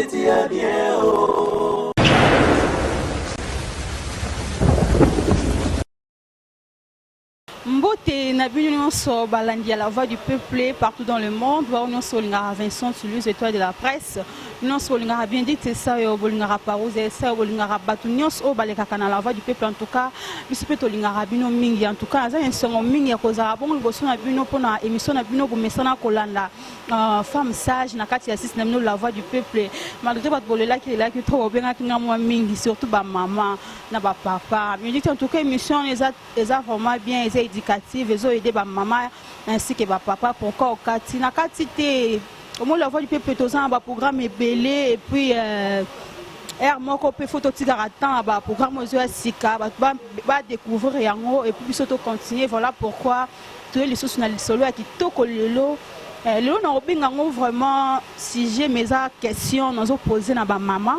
Benedite ya bien oh. Mbote na bino nyonso balandi ya la voix du peuple partout dans le monde, bao nyonso bolingaka Vincent Toulouse, étoile de la presse, nyonso bolingaka bien dit Esayo, bolingaka Parouse Esayo, bolingaka bato nyonso oyo balekaka na la voix du peuple. En tout cas biso mpe tolingaka bino mingi. En tout cas naza na esengo mingi ya kozala bongo liboso na bino mpona émission na bino bomesana kolanda femme sage na kati ya site na bino la voix du peuple. Malgré bato bolelaki lelaki trop, bobengaki nga mwa mingi, surtout bamama na bapapa. Mais en tout cas émission eza eza vraiment bien, eza éducative, ezo aider bamama ainsi que bapapa. Pourquoi okati na kati te? Omoni, la voix du peuple toza na baprogramme ebele, et puis heure moko mpe faut totikaka temps ya baprogramme oyo ya sika, bato badécouvrir yango, et puis biso tocontinue. Voilà pourquoi toye lisusu na lisolo ya kitoko lelo. Lelo na kobenga yango vraiment sujet, mais eza question nazopose na bamama,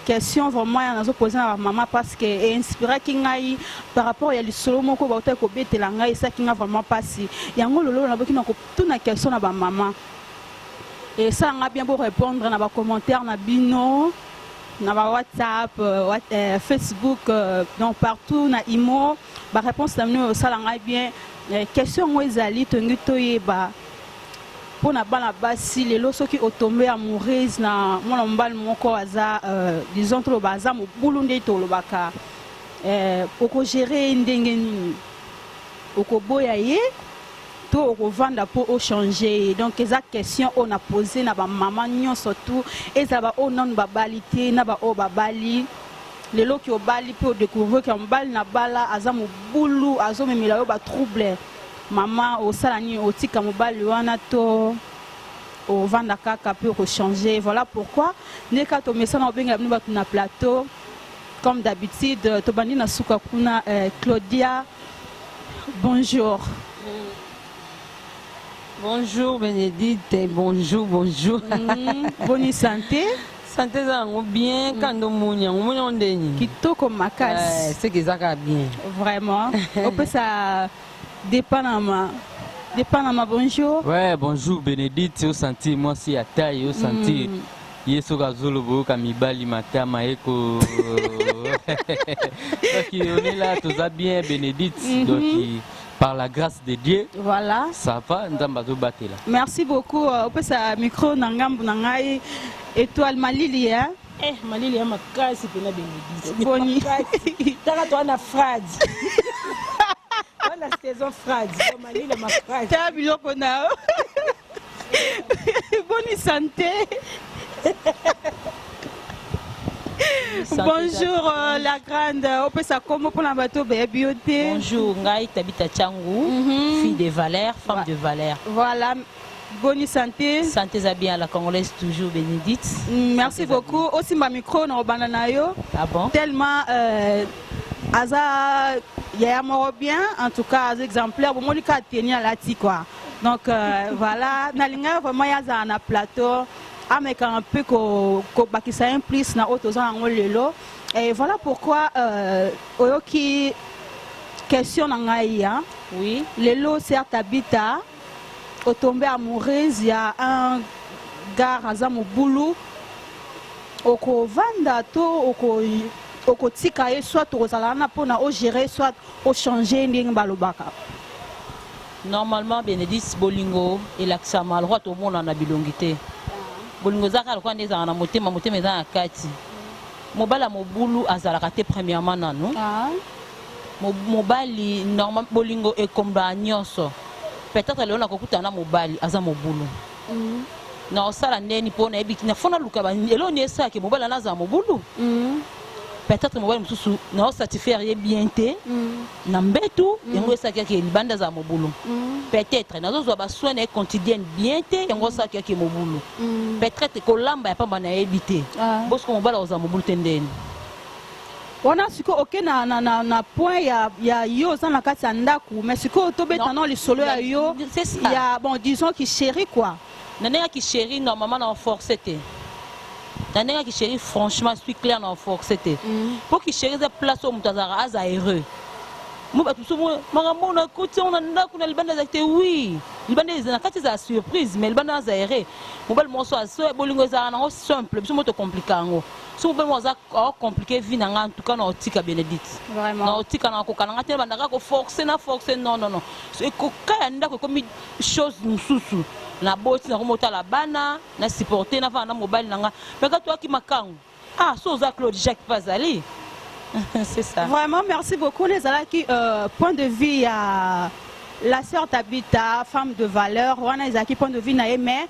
question vraiment ya nazopose na bamama, parce que einspiraki ngai par rapport ya lisolo moko bautaki kobetela ngai, esalaki ngai vraiment mpasi. Yango lelo naboki na kotuna question na bamama, esalanga bien borépondre na bacommentaire na bino na ba WhatsApp, Facebook, donc partout na imo, baréponse na bino osala ngai bien. Question yango ezali, tongi toyeba mpona bana basi lelo, soki otombe amoureuse na mwana mobali moko aza, disons toloba aza mobulu, nde tolobaka, okogérer ye ndenge nini? Okoboya ye to okovanda mpo ochange ye? Donc eza question oyo na pose na bamama nyonso tu, ezala baoyo nanu babali te na baoyo babali. Lelo ki obali mpe odécouvrir ke mobali na bala aza mobulu, azomemela yo batrouble, mama osala nini? Otika mobali wana to ovanda kaka mpe okochange? Voilà pourquoi nde kaka tomesana obengela bino bato na plateau. Comme d'habitude tobandi na suka kuna. Claudia, bonjour. Bonjour Bénédicte, bonjour, bonjour. Boni santé? Santé eza yango bien, kando omoni yango, omoni yango ndeni. Kitoko makasi. Seke eza kaka bien. Vraiment. Opesa Depanama. Depanama, bonjour. Ouais, bonjour Bénédicte, osenti mwasi ya taille, osenti ye soki azoloba oyoka mibali matama eko. Donc on est là, toza bien Bénédicte. Donc par la grâce de Dieu, ça va, Nzambe azobatela. Merci beaucoup. Opesa micro na ngambu na ngai étoile malili, hein? Eh, malili ya makasi mpena Bénédicte. Boni? Taka toa na frade, wana saison frade, malili ya makasi. Ta biloko na yo. Boni santé? Bonjour la grande, opesa kombo mpona bato bayebi yo te. Bonjour, ngai Tabita Changu, fille de valeur, femme de valeur. Voilà, boni santé? Santé eza bien, la congolaise toujours Bénédicte. Merci beaucoup. Osimba micro na obanda na yo. Ah bon? Tellement aza yaya moko bien, en tout cas aza exemplaire, bomoni kaka teni alati quoi. Donc voilà, nalingaka vraiment ye azala na plateau, amekaka mpe kobakisa un plus na oyo toza yango lelo. Et voilà pourquoi oyoki question na ngai, hein? Oui. Lelo sœur Tabita otombe amoureuse ya un gars aza mobulu, okovanda to okotika ye, soit okozala wana mpona ogérer, soit ochange, ndenge balobaka? Normalement Bénédicte, bolingo elakisama lokwa tomona na bilongi te. Bolingo eza kaka lokola nde ezalaka na motema, motema eza na kati. Mobali ya mobulu azalaka te premièrement nanu. Mobali normal, bolingo ekombaka nyonso. Peut-être lelo nakokutana na mobali aza mobulu, na osala ndeni mpo nayebi nafo naluka eloko nini esalaka mobali wana azala mobulu. Peut-être mobali mosusu naosatisfaire ye bien te na mbetu, yango esalaki yaki libanda azala mobulu. Peut-être nazozwa basoin na ye quotidienne bien te, yango asalaki yaki mobulu. Peut-être kolamba ya pamba nayebi te. Bosiko mobali akozala mobulu te ndeni? Wana sikoyo oke na point ya yo oza na kati ya ndako, mais sikoyo tobeta na lisolo ya yo C'est ça. ya bon, disons ki chéri quoi. Na ndenge ya chéri, normalement na force te. Na ndenge ya chéri, franchement suis clair, na force te, mpo kichéri eza place oyo moto azalaka aza heureux. Mo bato mosusu makambo nakoti yango na ndako na libanda ezalaki te, oui. Libanda eza na kati ezala surprise, mais libanda aza erreur. Mobali moko so aso bolingo ezala nango simple, biso moto compliquer yango. So mobali moko aza a compliquer vie na nga, en tout cas na otika Bénédicte. Vraiment. Na otika na koka na nga te bandaka ko forcer na forcer, non non non. So ekoka ya ndako ekomi chose mosusu. Na boti na komotala bana, na supporter na vanda na mobali na nga. Mais ka toaki makangu. Ah, so oza Claude Jacques Pazali. C'est ça. Vraiment, merci beaucoup. Les alaki point de vue ya la sœur Tabitha, femme de valeur, wana ezalaki point de vue na ye, mais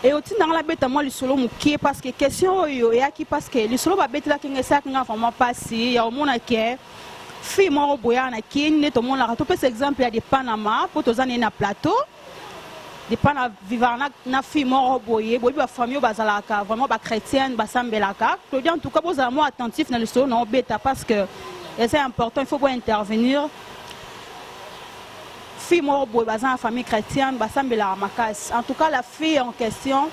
et otindanga nabeta mwa lisolo mokie parce que question oyo eyaki parce que lisolo babetelaki nga esalaki nga vraiment mpasi ya omona ke fille moko boya na Kini nde tomonaka. Topesa exemple ya de Panama mpo toza nde na plateau de Pana vivaka na fille moko boye. Boyebi bafamille oyo bazalaka vraiment bachrétienne, basambelaka. Claudia, en tout cas bozala mwa attentif na lisolo na obeta parce que eza important, il faut bointervenir. Fille moko boye baza na famille chrétienne, basambelaka makasi. En tout cas, la fille en question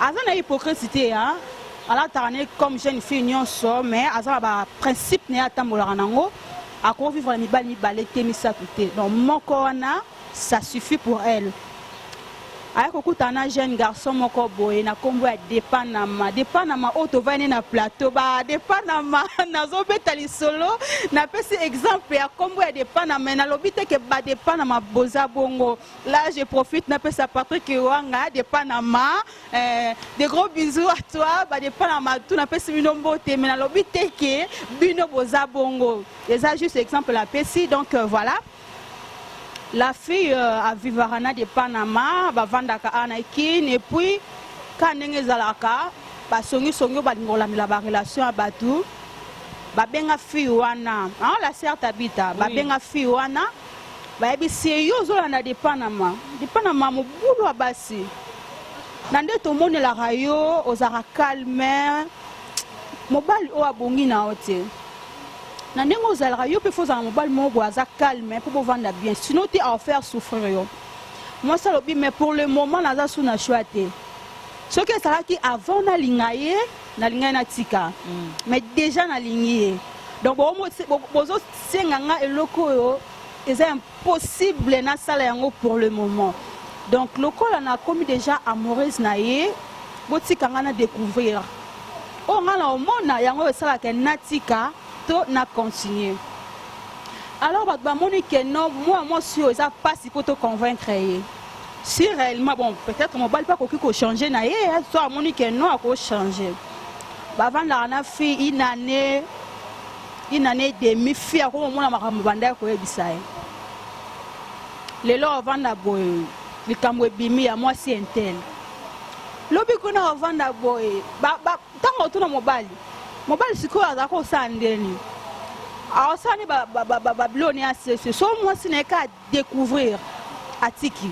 aza na hypocrite te, hein? Alataka ne comme jeune fille nyonso, mais aza na baprincipe na ye atambolaka nango. Akovivre na mibali mibale te, misato te, donc moko wana, ça suffit pour elle. Aya kokutana na jeune garçon moko boye na nkombo ya Depanama. Depanama oyo tovandi na plateau ba Depanama, nazobeta lisolo, napesi exemple ya nkombo ya Depanama, nalobi te ke badepanama boza bongo. Là, je profite napesa Patrick Wanga Depanama de gros bisous à toi. Badepanama tu, napesi bino mbote, mais nalobi te ke bino boza bongo, eza juste exemple napesi. Donc voilà, la fille avivaka na de Panama, bavandaka awa na Kine. Et puis ka ndenge ezalaka, basongisongi oyo balinga kolandela barelation ya bato, babenga fille wana, ah, la sœur Tabita, babenga fille wana, bayebisi ye: yo ozolanda de Panama, de Panama mobulu ya basi, na nde tomonelaka yo ozalaka calme, mobali oyo abongi na yo te. Na ndenge ozalaka yo mpe, faut ozala mobali moko boye aza calme mpo bovanda bien, sinon te aofaire souffrir yo. Mwasi alobi: mais pour le moment naza su na choix te. Soki ezalaki avant nalinga ye, nalinga ye, natika, mais déjà nalingi ye, donc bozosenga nga eloko oyo eza impossible nasala yango pour le moment. Donc lokola nakomi déjà amoureuse na ye, botika nga na découvrir oyo nga na omona yango oyo esalaka natika to na continuer. Alors bato bamoni ke non, mwa mwasi oyo eza mpasi mpo toconvaincre ye. Si réellement, bon, peut-être mobali mpe akoki kochange na ye, so amoni ke non, akochange. Bavandaka na fille une année, une année et demi. Fille akomomona makambo banda ya koyebisa ye. Lelo avanda boye, likambo ebimi ya mwasi un tel. Lobi kuna avanda boye, ntango otuna mobali, mobali sikoyo azalaka kosala ndeni, aosala nde babiloni ya sese. So mwasi na ye ka découvrir, atiki.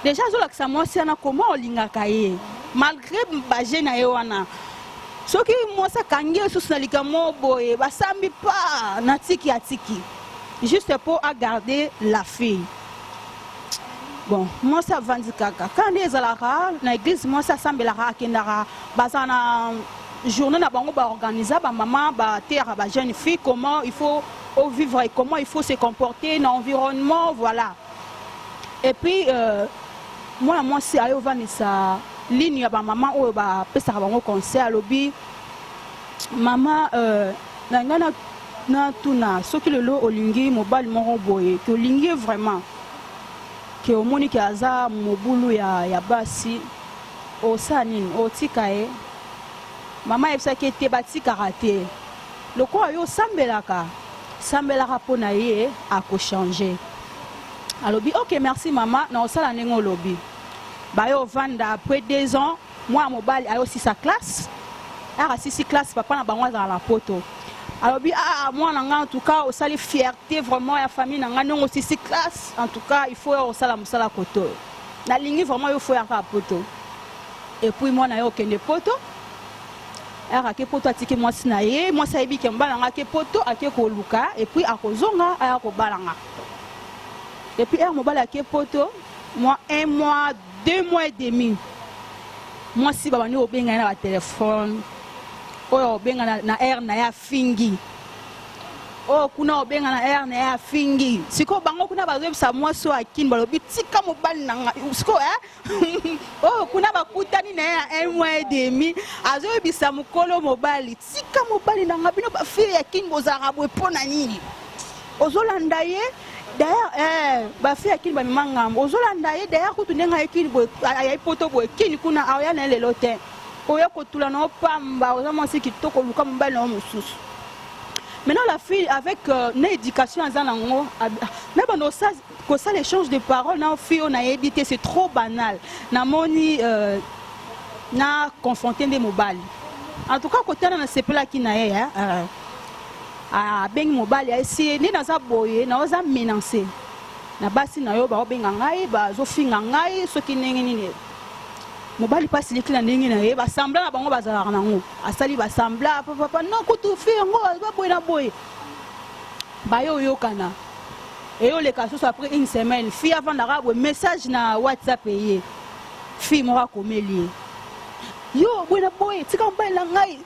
Déjà azolakisa mwasi wana koma olingaka ye malgré baje na ye wana. Soki mwasi akangi ye susu na likambo boye, basambi pa natiki, atiki juste mpo agarder la fille. Bon, mwasi avandi kaka kaka nde ezalaka na église. Mwasi asambelaka, akendaka, baza na journée na bango baorganiza, bamama bateyaka bajeune fille comment il faut vivre et comment il faut se comporter na environnement, voilà. Et puis mwana mwasi aye ovandisa ligne ya bamama oyo bapesaka bango conseil. Alobi: mama, na ngai natuna, soki lelo olingi mobali moko boye, ke olingi ye vraiment, ke omoni ke aza mobulu ya basi, osala nini? Otika ye? Mama ayebisaki ete batikaka te. Lokola yo osambelaka, sambelaka mpo na ye, akochange. Alobi: ok, merci mama, na osala ndenge olobi. Baye ovanda. Après 2 ans, mwana mobali ayosisa classe. Aka asisi classe, papa na bango azala na poto. Alobi: ah, mwana nga, en tout cas osali fierté vraiment ya famille na nga ndenge osisi classe. En tout cas, il faut ya kosala mosala koto oyo nalingi vraiment yo, faut yaka poto. Et puis mwana ye okende poto. Ere ake poto, atiki mwasi na ye. Mwasi ayebi ke mobali na nga ake poto, ake koluka, et puis akozonga, aya kobala nga. Et puis ere mobali ake poto, mwa un mois, 2 mois et demi, mwasi babandi kobenga ye na batelefone oyo obenga na aire na ye, afingi. Oyo kuna obenga na heure na ye afingi. Sikoyo bango kuna bazoyebisa mwasi oyo akini, balobi tika mobali na ngai. Sikoyo eh? Oyo kuna bakutani na ye ya un mois et demi, azoyebisa mokolo mobali tika mobali na ngai, bino bafille ya kini bozalaka boye mpo na nini? Ozolanda ye d'ailleurs eh, bafille ya kini bamema ngambo, ozolanda ye d'ailleurs kutu ndenge aye kini boye, ayai poto boye kini kuna aoya na ye lelo te, oya kotula na yo pamba, oza mwasi kitoko, luka mobali na yo mosusu. Maintenant la fille avec na éducation aza nango na bando kosala échange de parole na fille oyo nayebi te, c'est trop banal. Namoni na confronter nde mobali. En tout cas kotala nasepelaki na ye, abengi mobali ayesi nde naza boye, naoza menacé na basi na yo, baobenga ngai, bazofinga ngai soki ndenge nini. Mobali mpasi leki na ndenge na ye, basambla na bango bazalaka nango, asali basambla papa non kutu fi yango baboye na boye, baye oyokana eyoleka susu. Après une semaine, fille avandaka boye, message na WhatsApp eye, fille moko akomeli ye: yo boye na boye, tika mobali na ngai.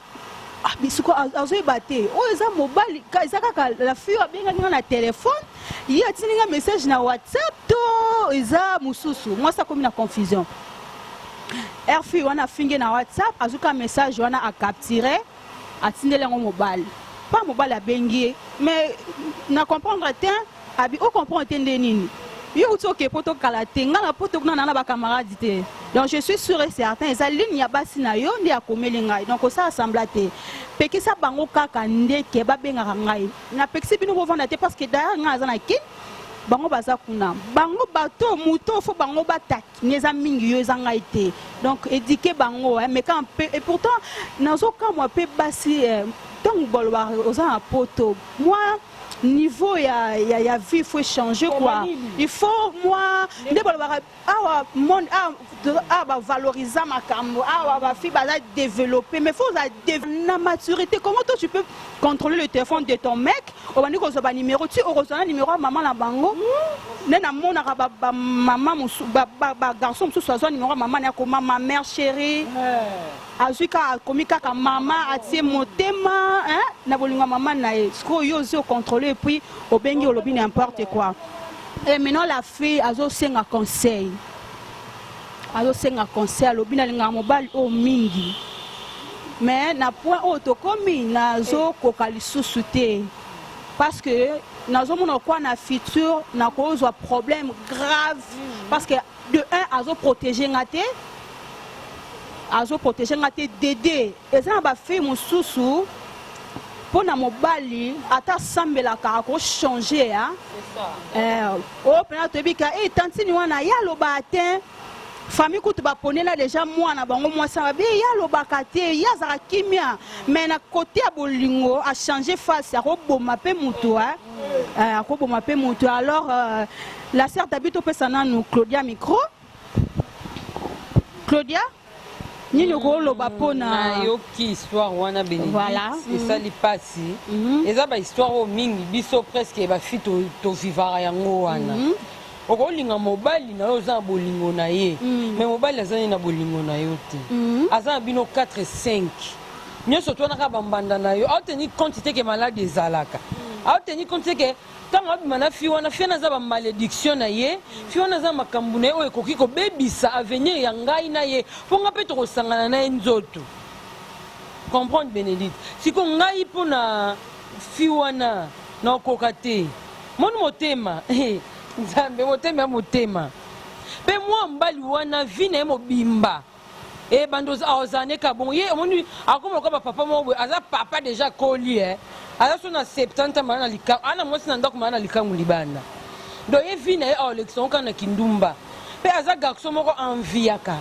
Bisiko azoyeba te oyo eza mobali, eza kaka la fille oyo abengaki nga na telefone, ye atindi nga message na WhatsApp, to eza mosusu. Mwasi akomi na confusion. Air fille wana afingi na WhatsApp, azuka message wana, acapture, atindeli yango mobali. Pa mobali abengi ye, mais na comprendre te. Abi ocomprendre te nde nini? Yo uti oke po tokala te, nga na poto kuna na na bacamarade te, donc je suis sûr et certain eza ligne ya basi na yo nde akomeli ngai. Donc osala sembla te, pekisa bango kaka ndeke babengaka ngai. Napekisi bino bovanda te, parce que d'ailleurs ngai aza na Kine, bango baza kuna, bango bato moto fo bango batakine eza mingi, yo eza ngai te. Donc éduquer bango, mais quand et pourtant nazokamwa mpe basi, ntango balobaka oza na poto, moi niveau ya vie il faut changer quoi. Il faut moi nde balobaka awa monde awa bavalorisa makambo awa, bafille baza développé, mais faut oza na maturité. Comment toi tu peux contrôler le téléphone de ton mec, obandi kozwa banuméro ti okozwa na numéro ya mama na bango? Nde namonaka bamama, bagarçon mosusu azwa numéro ya mama na ye, akoma "ma mère chérie", azwi kaka, akomi kaka mama, atie motema na bolingo ya mama na ye. Sikoyo yo ozwi ocontrôle et puis obengi, olobi n'importe quoi. Et maintenant la fille azosenga conseil, azosenga conseil, alobi nalingaka mobali oyo mingi, mais na point oyo tokomi nazokoka lisusu te, parce que nazomona kwa na futur nakozwa problème grave, parce que de un azoprotege nga te, azoprotege nga te. Dede eza na bafille mosusu mpo na mobali ata asambelaka akochange. Oyo mpena toyebi ka e tantine wana ye alobaka te, famille kutu baponela deja mwana bango mwasi, babi ye alobaka te, ye azalaka kimia, mais na kote ya bolingo achange face, akoboma mpe mutu, akoboma mpe mutu. Alors la sœur Dabi, topesa nanu Claudia micro. Claudia, nini okoloba mpona Nayoki histoire wana, Bénédicte. Voilà. Esali mpasi. Eza bahistoire oyo mingi biso presque bafille tovivaka yango wana. Okolinga mobali na yo, oza na bolingo na ye, mais mobali aza nini na bolingo na yo te. Aza na bino 4 5 nyonso to wana kaka bambanda na yo, aoteni compte te ke maladi ezalaka, aoteni compte te ke ntango abima na fille wana, fille wana aza bamalédiction na ye, fille wana aza makambo na ye oyo ekoki kobebisa avenir ya ngai na ye, mpo nga mpe tokosangana na ye nzoto. Comprendre, Bénédicte? Siko ngai mpo na fille wana nakokoka te. Moni motema, Nzambe, motema ya motema mpe mwa mobali wana, vie na ye mobimba ebanda ozala ne ka bongo. Ye omoni akoma lokola bapapa moko boye, aza papa deja akoli, e aza so na 70 maa na likangu, aza na mwasi na ndako, maa na likangu libanda. Donc ye vie na ye aolekisa ngo kaka na kindumba, mpe aza garçon moko enviaka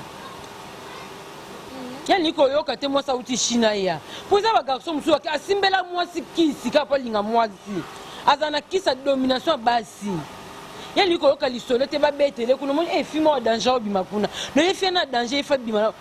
ye, alingi koyoka te mwasi awuti Chine ya, mpo eza bagarçon mosusu asimbela mwasi kisi kaka mpo alinga mwasi, azala na kisi ya domination ya basi. Ye alingi koyoka lisolo te, babetele kuna, omoni e fille moko ya danger obima kuna no, ye fille na danger, ye fa bima,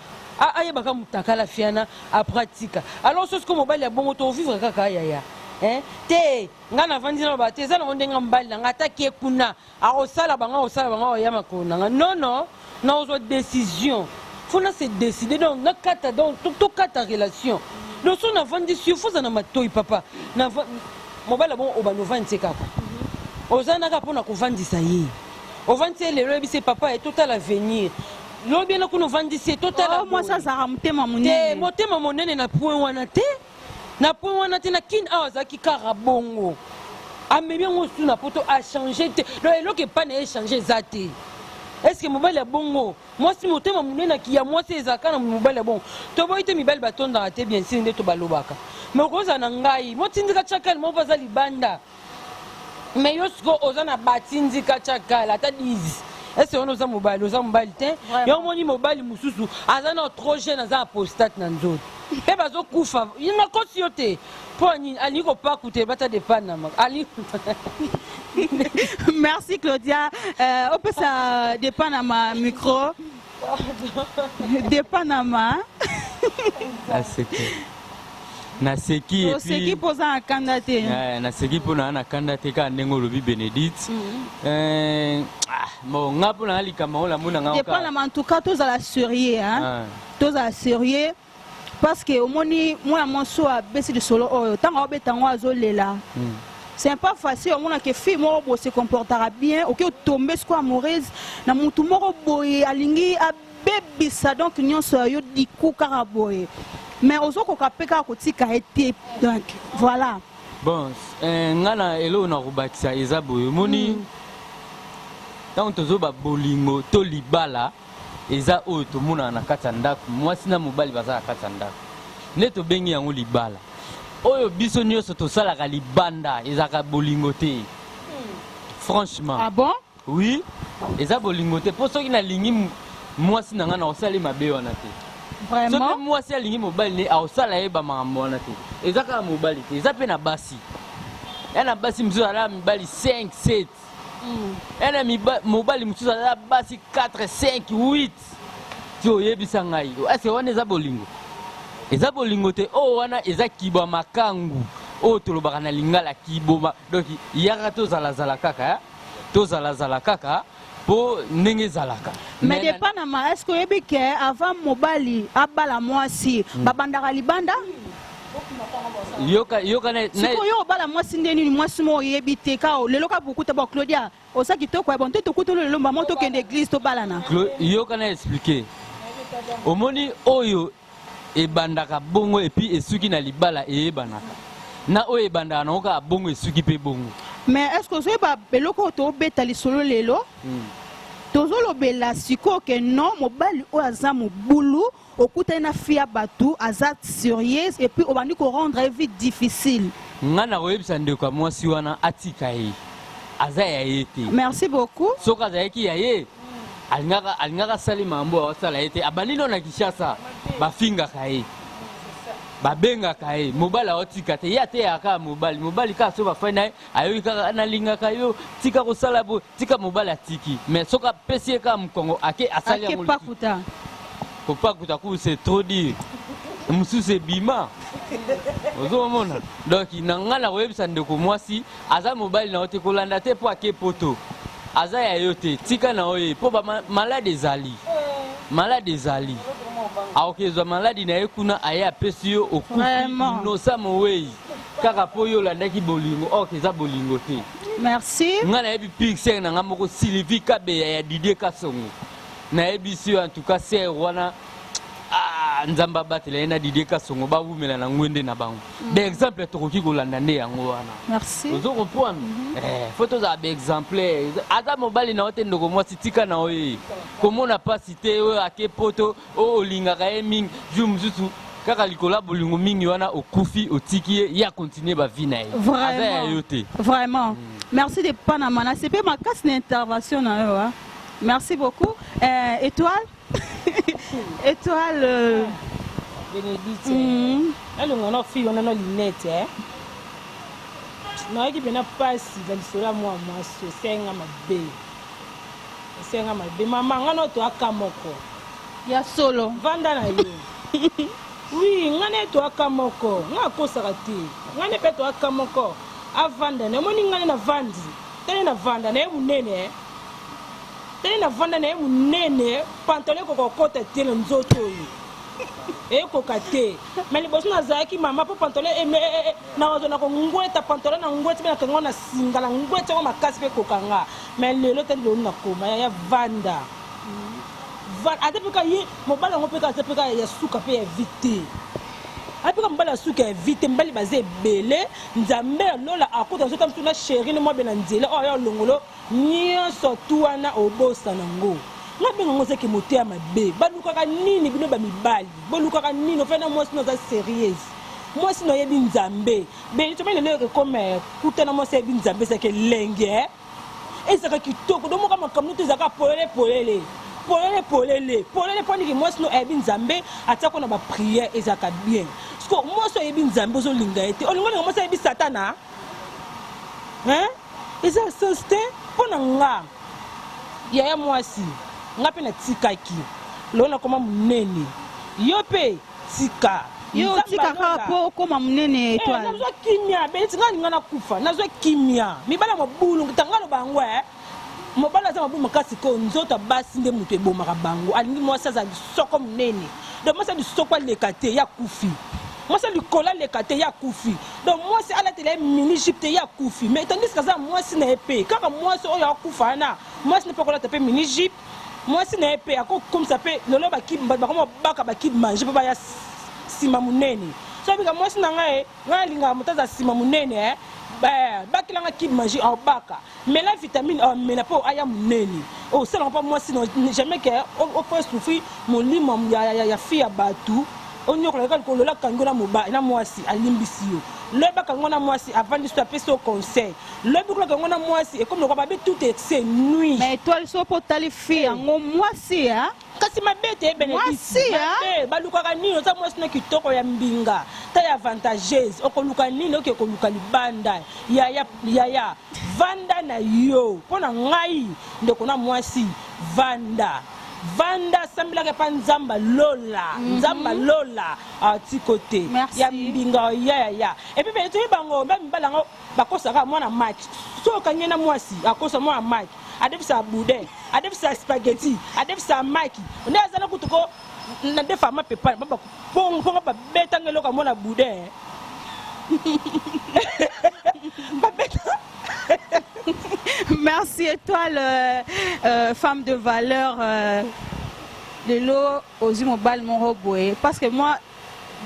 ayebaka mutakala fiana apratika. Alors so siko mobali ya bongo tovivre kaka yaya te. Ngai navandi na loba te, eza nango ndenge mobali na ngai ataki ye kuna, akosala bango, akosala bango, akoya makolo na ngai. Non, non, nakozwa décision, faut na se décider. Donc nakata, donc tokata relation. Donc so navandi sur, faut na matoi papa. Mobali ya bongo obanda ovandisa ye kaka. Oza na kaka pona kovandisa ye. Ovandisi ye lelo oyebisi ye papa ye totala avenir. Lobi ena kuna ovandisi ye totala Oh, mwasi boye. azalaka motema Te monene. motema monene na point wana te. Na point wana te na kin awa azalaki kaka bongo. Amemi yango su na poto a changer te. Donc eloko epa na ye changer eza te. Est-ce que mobali ya bongo Mwasi motema munene ya mwasi ezalaka na mobali ya bongo. Toboyi te mibali batondaka te bien sur nde tobalobaka. Mais okozala na ngai motindika chakal moko aza libanda. Mais yo siko oza na batindika chakal ata 10. Est-ce que wana oza mobali? Oza mobali te. Yo omoni mobali mosusu aza na trop jeune aza apostate na nzoto. Pe bazokufa. Nakosi yo te. Mpo nini alingi kopakuta ebata de Panama alingi. Merci Claudia. Euh, opesa de Panama micro. De Panama. Naseki. Naseki et Oseki mpo oza na kanda te. Eh, naseki mpo na na kanda te kaka ndenge olobi Benedicte. Eh, ah, bon nga mpo na likambo yango namona nga De Panama en tout cas tozala sérieux hein. Ah. Tozala sérieux. Parce que omoni mwana mwasi oyo abesi lisolo oyo ntango aobeta yango azolela c'est pas facile omona ke fille moko boye se comportaka bien oke otombe sikoyo amoureuse na mutu moko boye alingi abebisa donc nyonso ya yo diku kaka boye mais ozokoka mpe kaka kotika ye te donc voilà. Bon, eh, nga na eloko na kobakisa eza boye omoni ntango tozoba bolingo to libala Eza oyo tomonaka na kati ya ndako, mwasi na mobali baza na kati ya ndako nde tobengi yango libala. Oyo biso nioso tosalaka libanda ezalaka bolingo te franchement. Ah bon? Oui, eza bolingo te po soki nalingi mwasi na ngai nakosala ye mabe wana te. Vraiment? Soki mwasi alingi mobali ne akosala ye ba makambo wana te. Eza kaka mobali te, eza pe na basi. Ya na basi mosusu alala mibali 5, 7. Ena mobali mosusu aza basi 4 5 8 ti oyebisa ngai ese wana eza bolingo eza bolingo te oyo wana eza kibwa makangu oyo tolobaka na lingala kiboma donc yaka tozalazala kaka eh? tozalazala kaka mpo ndenge ezalaka mais de panama est ce que oyebi ke avant mobali abala mwasi babandaka libanda Yoka yoka na sikoyo obala mwasi nde nini mwasi moko oyebi te ka lelo ka bokuta bo Claudia oza kitoko ya bon te tokuta lelo mama tokende église tobalana. Yoka na expliquer omoni oyo ebandaka bongo epuis esuki na libala eyebanaka na oyo ebandaka nango kaka bongo esuki mpe bongo. Mais est-ce que ozoyeba eloko oyo tobeta lisolo lelo tozolobela sikoyo ke non mobali oyo aza mobulu Okutani na fille ya batu aza serieuse et puis obandi ko rendre ye vie difficile. Nga nakoyebisa ndeko ya mwasi wana atika ye aza ya ye te. Merci beaucoup. Soki azalaki ya ye alingaka alingaka asali mambo asala ye te abandi no na Kinshasa bafingaka ye babengaka ye mobali aotika te ye ateyaka kaka mobali mobali kaka soki bafandi na ye ayoki kaka nalingaka yo tika kosala boye tika mobali atiki mais soki apesi ye kaka mokongo ake asali yango pakuta kopakuta ku c'est trop dire mosusu ebima ozomona donc na ngai nakoyebisa ndeko mwasi aza mobali na yo te kolanda te mpo ake poto aza ya yo te tika na yo ye mpo malade ezali malade ezali akokezwa maladi na ye kuna aye apesi yo okufi inosa mowei Kaka po yo olandaki bolingo or que eza bolingo te. Merci. Nga nayebi pire sœur na nga moko Sylvie Kabeya ya Didier Kasongo. Nayebisi yo en tout cas sœur wana ah, Nzambe abatela ye na Didier Kasongo bawumela na ngwende na bango. Ba exemple tokoki kolanda nde yango wana. Merci. Ozo comprendre? Mm -hmm. Eh, faut tozala ba exemplaire. Aza mobali na yo te ndeko mwasi tika na yo ye. Komona pasi te oyo ake poto oyo olingaka ye mingi jour mosusu kaka likolo ya bolingo mingi wana okufi otiki ye ye akontinue bavie na ye aza ya yo te vraiment merci de panama nasepe makasi na intervention na yo hein. Merci beaucoup euh, étoile étoile euh... Bénédicte nalonga na fille wana na lunette eh. Nayaki mpena mpasi na lisolo ya mwa mwasi osenga mabe Esenga mabe mama nga no toaka moko. Ya solo. Vanda na yo. Oui nga naye toaka moko nga akosaka te nga naye pe toaka moko avanda naye omoni nga nde na vandi tala na vanda naye munene eh tala na vanda naye munene pantalon ekoka kokota te na nzoto oyo. Ekoka te. Mais liboso nazalaki mama mpo pantalon nakozwa na kongweta pantalon na ngweti mpe nakangi yango na singa na ngweti yango makasi mpe ekoka nga. Mais lelo tali lelo nakoma yaya vanda. Ata mpe ka ye mobali yango mpe ka aza mpe ka ya suka mpe ya vie te. Aza mpe ka mobali ya suka ya vie te, mibali baza ebele, Nzambe ya lola akota nzoto mosusu na chérie ne mwa be na nzela oyo aya olongolo Nionso tout wana obosana ngo. Nga benga ngo eza kimoteya mabe. Balukaka nini bino ba mibali? Bolukaka nini? Ofandi na mwasi no aza serieuse. Mwasi no ayebi Nzambe. Benitho pe lelo ekoma kutana mwasi ayebi Nzambe ezalaka elengi eh. Ezalaka kitoko. Donc moka makambo to ezalaka polele polele. Polele polele. Polele po niki mwasi no ayebi Nzambe atia ko na ba prière ezalaka bien. Siko mwasi ayebi Nzambe ozo linga ye te. Olingi olinga mwasi ayebi Satana? Hein? Eza sens te mpo na nga yaya mwasi nga mpe natikaki lelo nakoma monene yo mpe tika yo otika kaka mpo okoma monene eh, etoile nazwa kimia beniti nga alinga nakufa nazwa kimia mibala mobulu tanga aloba yango eh. Mobali aza mabumu makasi ko nzoto ya basi nde mutu ebomaka bango alingi mwasi azala lisoko munene donc mwasi ya lisoko aleka te ye akufi mwasi ya likolo aleka te ye akufi donc mwasi alatela ye mini jupe te ye akufi mais tandis que aza mwasi na ye pe kaka mwasi oyo akufa wana mwasi na pe akolata pe mini jupe mwasi na ye pe akokomisa pe lelo bakoma baka bakib mange po baya nsima munene so abika mwasi na ngai ngai alingaka moto aza nsima munene eh bakela nga kib magie aobaka Mela vitamine oh mela po aya munene osala ngo pa mwasi no jamais que o faire souffrir molimo ya ya ya fille ya batu onyokola kaka likolo lola akangi yo na mobali na mwasi alimbisi yo lobi bakangi yo na mwasi avandisi yo apesi yo conseil lobi kuna akangi yo na mwasi ekomi lokola babi tout excès nuit. Mais etoile soki otali fille yango mwasi hein. Kasi mabe te Benedicte. Mabe balukaka nini oza mwasi no kitoko ya mbinga taille avantageuse okoluka nini oke koluka libanda yaya yaya vanda na yo mpo na ngai ndeko na mwasi vanda vanda sambelaka epa nzamba lola nzamba lola atiko te ya mbinga ya yaya epuis Benedicte bango ba mibali yango bakosaka mwana mike soki okangi ye na mwasi akosa mwana mike adefisaka boudin adefisaka spaghetti adefisaka maki nde aza na kutu ko na defa mapepa mponga babetanga eloko ya mwana boudin babeta. Merci Étoile, femme de valeur. Lelo ozwi mobali moko boye parce que moi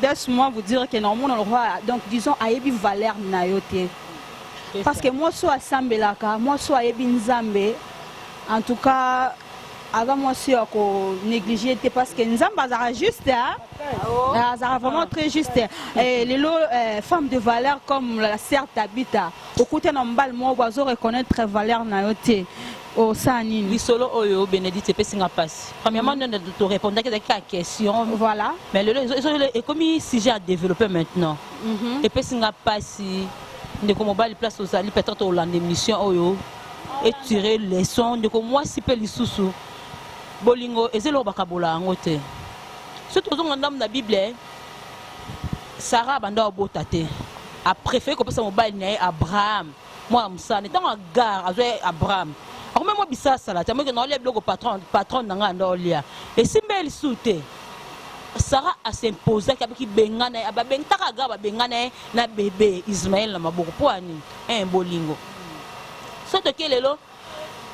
laisse-moi vous dire que naomona lokola donc disons ayebi valeur na yo te parce que mwasi oyo asambelaka mwasi oyo ayebi nzambe en tout cas aza mwasi ya ko négliger te parce que nzambe azalaka juste hein? Azalaka vraiment très juste. Et lelo femme de valeur comme la sœur Tabitha okuta na mobali moko boye azo reconnaître valeur na yo te osala nini? Lisolo oyo Benedicte epesi nga pasi. Premièrement nde to repondaki ezalaki kaka question. Voilà. Mais lelo ekomi sujet à développer maintenant. Epesi nga pasi ndeko mobali place ozali peut-être olanda émission oyo et tirer leçon ndeko mwasi pe lisusu bolingo eza eloko bakabola yango te. Soki tozonga ndambu na Bible Sarah abanda kobota te a prefere kopesa mobali na ye Abraham mwana mosala ne ntango Agar azwa Abraham akomi mwa bisalasala te amoki naolia biloko patron patron na ngai anda olia esimba ye lisusu te Sarah a s'imposaki abiki bengana ye ababengaka Agar babengana ye na bebe Ismaël na maboko mpo ya nini eh bolingo so toke lelo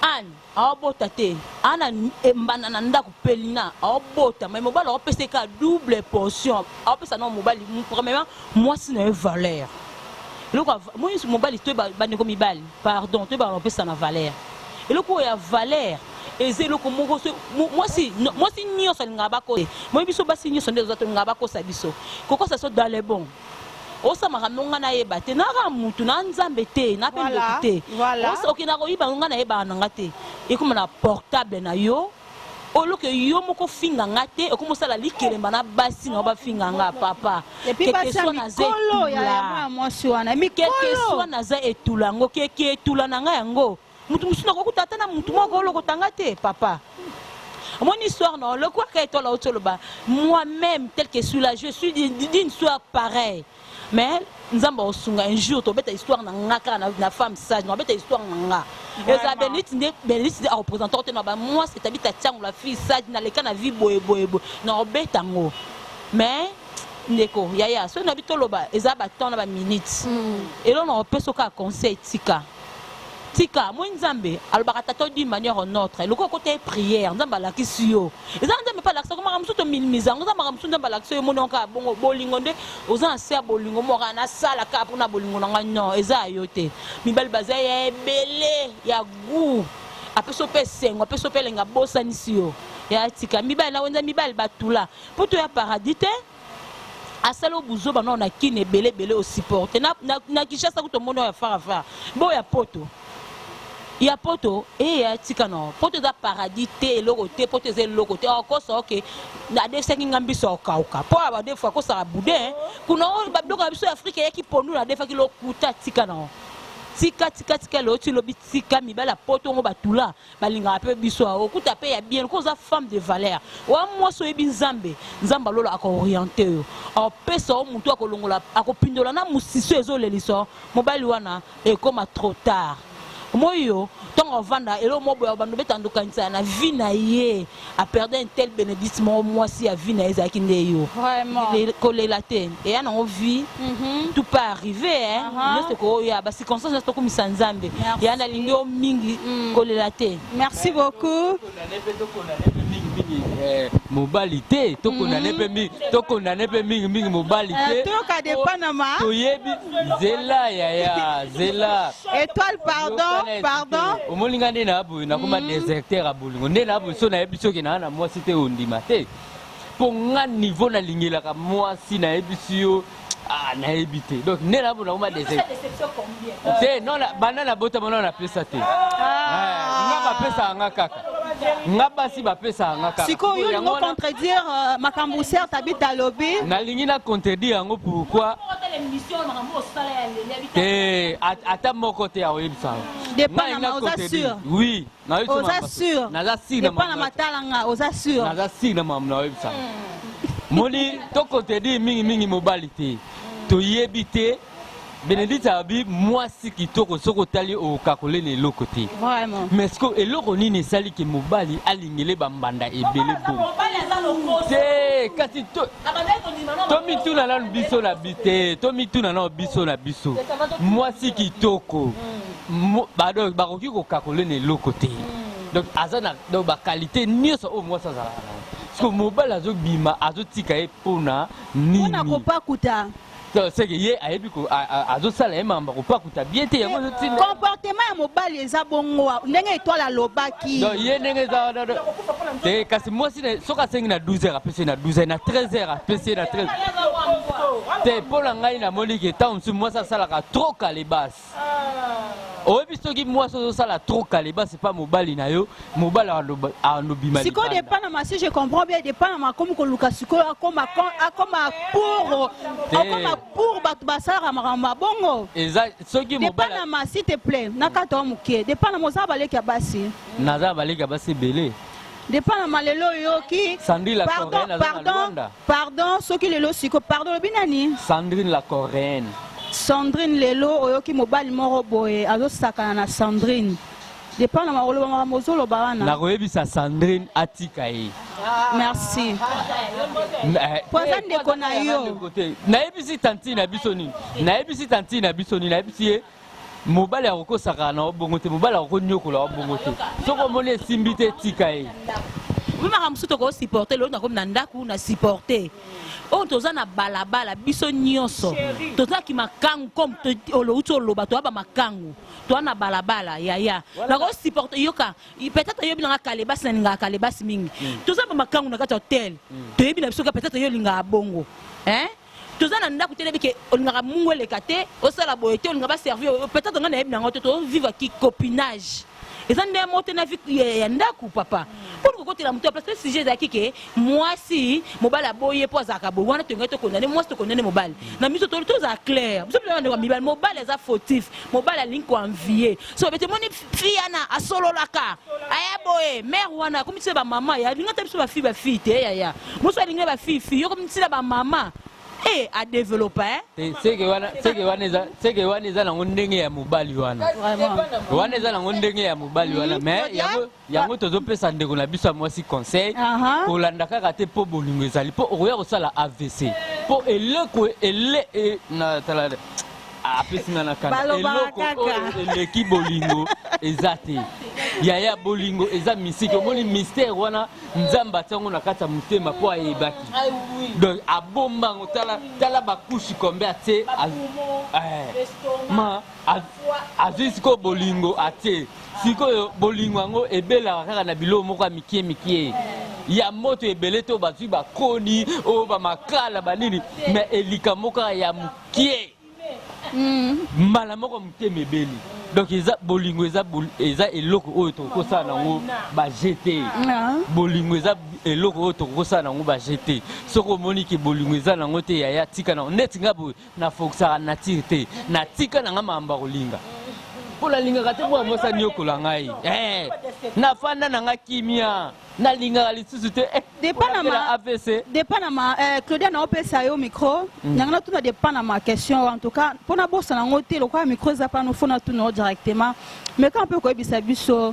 Anne aobota te ana mbanda na ndako Pelina aobota mais mobali aopesa ye kaka double portion aopesa na mobali premièrement mwasi na ye valeur eloko moi mobali to bandeko mibali pardon toyebaka na kopesa na valeur eloko oyo ya valeur eza eloko moko mwasi mwasi nyonso alingaka bakosa moi biso basi nyonso nde toza tolingaka bakosa biso kokosa so dans le bon osala makambo nga nayeba te naka mutu na nzambe te na pe ndoki te okenda koyiba nga nayebaka na nga te ekoma na portable na yo oloke yo moko finga nga te okoma osala likelemba na basi na yo bafinga nga papa quelque soit naza etula quelque soit naza etula yango keke etula na nga yango Mutu mususu nakokuta ata na mutu moko olokota nga te papa. Omoni histoire na lokola kaka etoile auti oloba moi-même tel que suis là je suis d'une histoire pareille mais nzambe akosunga un jour tobeta histoire na nga kaka na, na femme sage nabeta histoire na nga ezala benite nde benite nde arepresente te na ba moi c'est tabita tiango la fille sage naleka na vie boye boye boye nakobeta yango. Mais ndeko yaya, soki nabi toloba eza ba temps na ba minutes. Eloko na kopesa kaka conseil, tika. Tika, moi Nzambe alobaka tata d'une manière ou autre. Loko okota ye prière, Nzambe alakisi yo. Eza Nzambe pe alakisa ko makambo mosusu to minimiser yango, eza makambo mosusu Nzambe alakisi yo omoni yango kaka bongo bolingo nde oza na se ya bolingo moko kaka nasala kaka mpona bolingo na ngai non, eza ya yo te. Mibali baza ya ebele ya gout. Apesi yo mpe esengo, apesi yo mpe elengi, abosanisi yo. Ya tika mibali na wenza mibali batula mpo toya paradis te. Asali yo buzoba nao na kin ebele ebele o supporte na, na, na Kinshasa kutu omoni oyo ya fara fara bo ya poto ya poto eya tika nao poto eza paradis te eloko te poto eza eloko te okosa oke adefisaki nga mbiso okauka po aba defu akosaka boudin kuna oyo babiloko na biso ya Afrika eyaki pondu na adefaki lokuta tika nao tika tika tika lelo ti lobi tika mibali ya poto ngo batula Balingaka pe biso awa okuta pe ya bien lokola oza femme de valeur oa mwasi oyebi nzambe nzambe ya lola ako oriente yo akopesa yo mutu akolongola akopindola na musiso ezolelisa yo mobali wana ekoma trop tard moi yo ntango avanda eloko moko boye abanda obeta ndokanisa na vie na ye a perde un tel benedict moko mwasi ya vie na ye ezalaki nde yo Vraiment. Kolela te eya nango vie tout peut arriver hein nyonso ekoya ba circonstances nyonso tokumisa nzambe ya nalingi yo mingi kolela te. Merci beaucoup. Mobali te tokondane mpe mingi tokondane mpe mingi mingi mobali te Toyoka de Panama. Toyebi zela yaya zela. Etoile pardon pardon. Omoni nga nde na boye nakoma deserteur ya bolingo nde na boye so nayebi soki naa na mwasi te ondima te mpo nga niveau nalingelaka mwasi nayebisi yo ah, nayebi te donc nde na boye nakoma deserteur te non banda nabotama nano napesa te nga bapesaka nga kaka nga basi bapesaka nga kaka Sikoyo yo olingo contredire makambo certes Abita alobi. Nalingi na contredire yango pourquoi te ata moko te akoyebisa yo. Depanama oza sûr? Oui, oza sûr? Naza sûr na Depanama tala nga oza sûr? Naza sûr na makambo nakoyebisa. Moni to contredire mingi mingi mobali te. Toyebi te Benedicte alobi mwasi kitoko soki otali okakola na eloko te. Vraiment. Mais siko eloko nini esali ke mobali alingele ba mbanda ebele bongo? Te kasi to tomituna nanu biso na bi te tomituna nanu biso na biso mwasi kitoko ba donc bakoki kokakola na eloko te. Donc aza na donc ba qualité nyonso oyo mwasi azalaka na yango. Siko mobali azobima azotika ye mpona nini? Mpona kopakuta. Seke ye ayebi azosala ye makambo kopakuta bien te yango ezotinda comportement ya mobali eza bongo ndenge Etoile alobaki. Donc ye ndenge eza wana te kasi mwasi soki asengi na 12 heures apesi ye na 12 heures na 13 heures apesi ye na 13 te. Mpo na ngai namoni ke ntango mosusu mwasi asalaka trop kalebase. Oyebi soki mwasi ozosala trop kalebase pa mobali na yo, mobali alobima. Sikoyo Depanama, si je comprends bien, Depanama akomi koluka sikoyo akoma akoma pour akoma pour bato basalaka makambo ya bongo. Eza soki mobali Depanama, s'il te plaît, na kati wa moke. Depanama oza baleki ya basi. Naza baleki ya basi ebele. Depanama lelo oyoki. Sandrine la Pardon, Coréenne aza na pardon, Luanda. pardon, soki lelo siko pardon olobi nani? Sandrine la Coréenne. Sandrine lelo oyoki mobali moko boye azosakana na Sandrine. Depanama oloba makambo ozoloba wana. Nakoyebisa Sandrine atika ye. Merci. Po aza ndeko na yo. Nayebisi tantine na biso nini? Nayebisi tantine na biso nini? Nayebisi ye mobali akokosaka na bongo te, mobali akokonyokola wa bongo te. Soki omoni esimbi te, tika ye. Omi makambo mosusu tokosupporte lelo nakomi na ndako na supporte oyo toza na balabala biso nyonso tozalaki makangu comme outi oloba toya bamakangu toa na balabala yaya nakosupporte yoka peut-être oyebi nanga kalebasi nalingaka kalebasi mingi toza bamakangu na kati ya hotel toyebi na biso ka peut-être yo olingaka bongo hein toza na ndako te nayebi ke olingaka mungu eleka te osala boye te olinga baservir peut-être ngai nayebi nango te tovivre ki copinage eza nde moko te na vie ya ndako papa mpona kokotela moto ya place. Sujet ezalaki ke mwasi mobali aboyi ye mpo azalaka boye wana tongai tokondane mwasi tokondane mobali na miso tozala clair biso mpe bandeko ya mibali mobali aza fautif mobali alingi koenvie so babete moni fille wana asololaka aya boye mare wana akomi tina bamama ya alingi ata biso bafille bafille te yaya mosu alingi bafille fille yo komi tina bamama. Eh, a développer hein? Te, seke wana seke wana eza seke wana eza nango ndenge ya mobali wana wana eza nango ndenge ya mobali wana mais Claudia? yango yango tozopesa ndeko na biso ya mwasi conseil Aha. kolanda kaka te mpo bolingo ezali mpo okoya kosala avc mpo eleko ele e, na tala apesi nga na kanda Balobaka eloko kaka. oyo eleki bolingo eza te yaya bolingo eza misiki omoni mystère wana nzambe atia yango na kati ya motema mpo ayebaki donc abomba yango tala tala bakushi kombe atie eh, ma azwi sikoyo bolingo atie sikoyo bolingo yango ebelaka kaka na biloko moko ya mikie mikie ya moto ebele to bazwi bakoni oyo bamakala banini mais elika moko kaka ya mokie mbala moko motema ebeli donc eza bolingo eza eza eloko oyo tokosala nango baje te bolingo eza eloko oyo tokosala nango baje te soki omoni ke bolingo eza nango te yaya tika nango neti nga boye nafokisaka nature te natika nanga makambo ya kolinga mpo nalingaka te mwana mwasi aniokola ngai eh, nafanda na nga kimia nalingaka lisusu te eh, Dépend na ma- avc Dépend na ma eh, Claudia na opesa yo micro nanga natuna dépend na ma question en tout cas mpona bosana yango te lokola micro eza pano fo natuna yo directement mais quand mpe koyebisa biso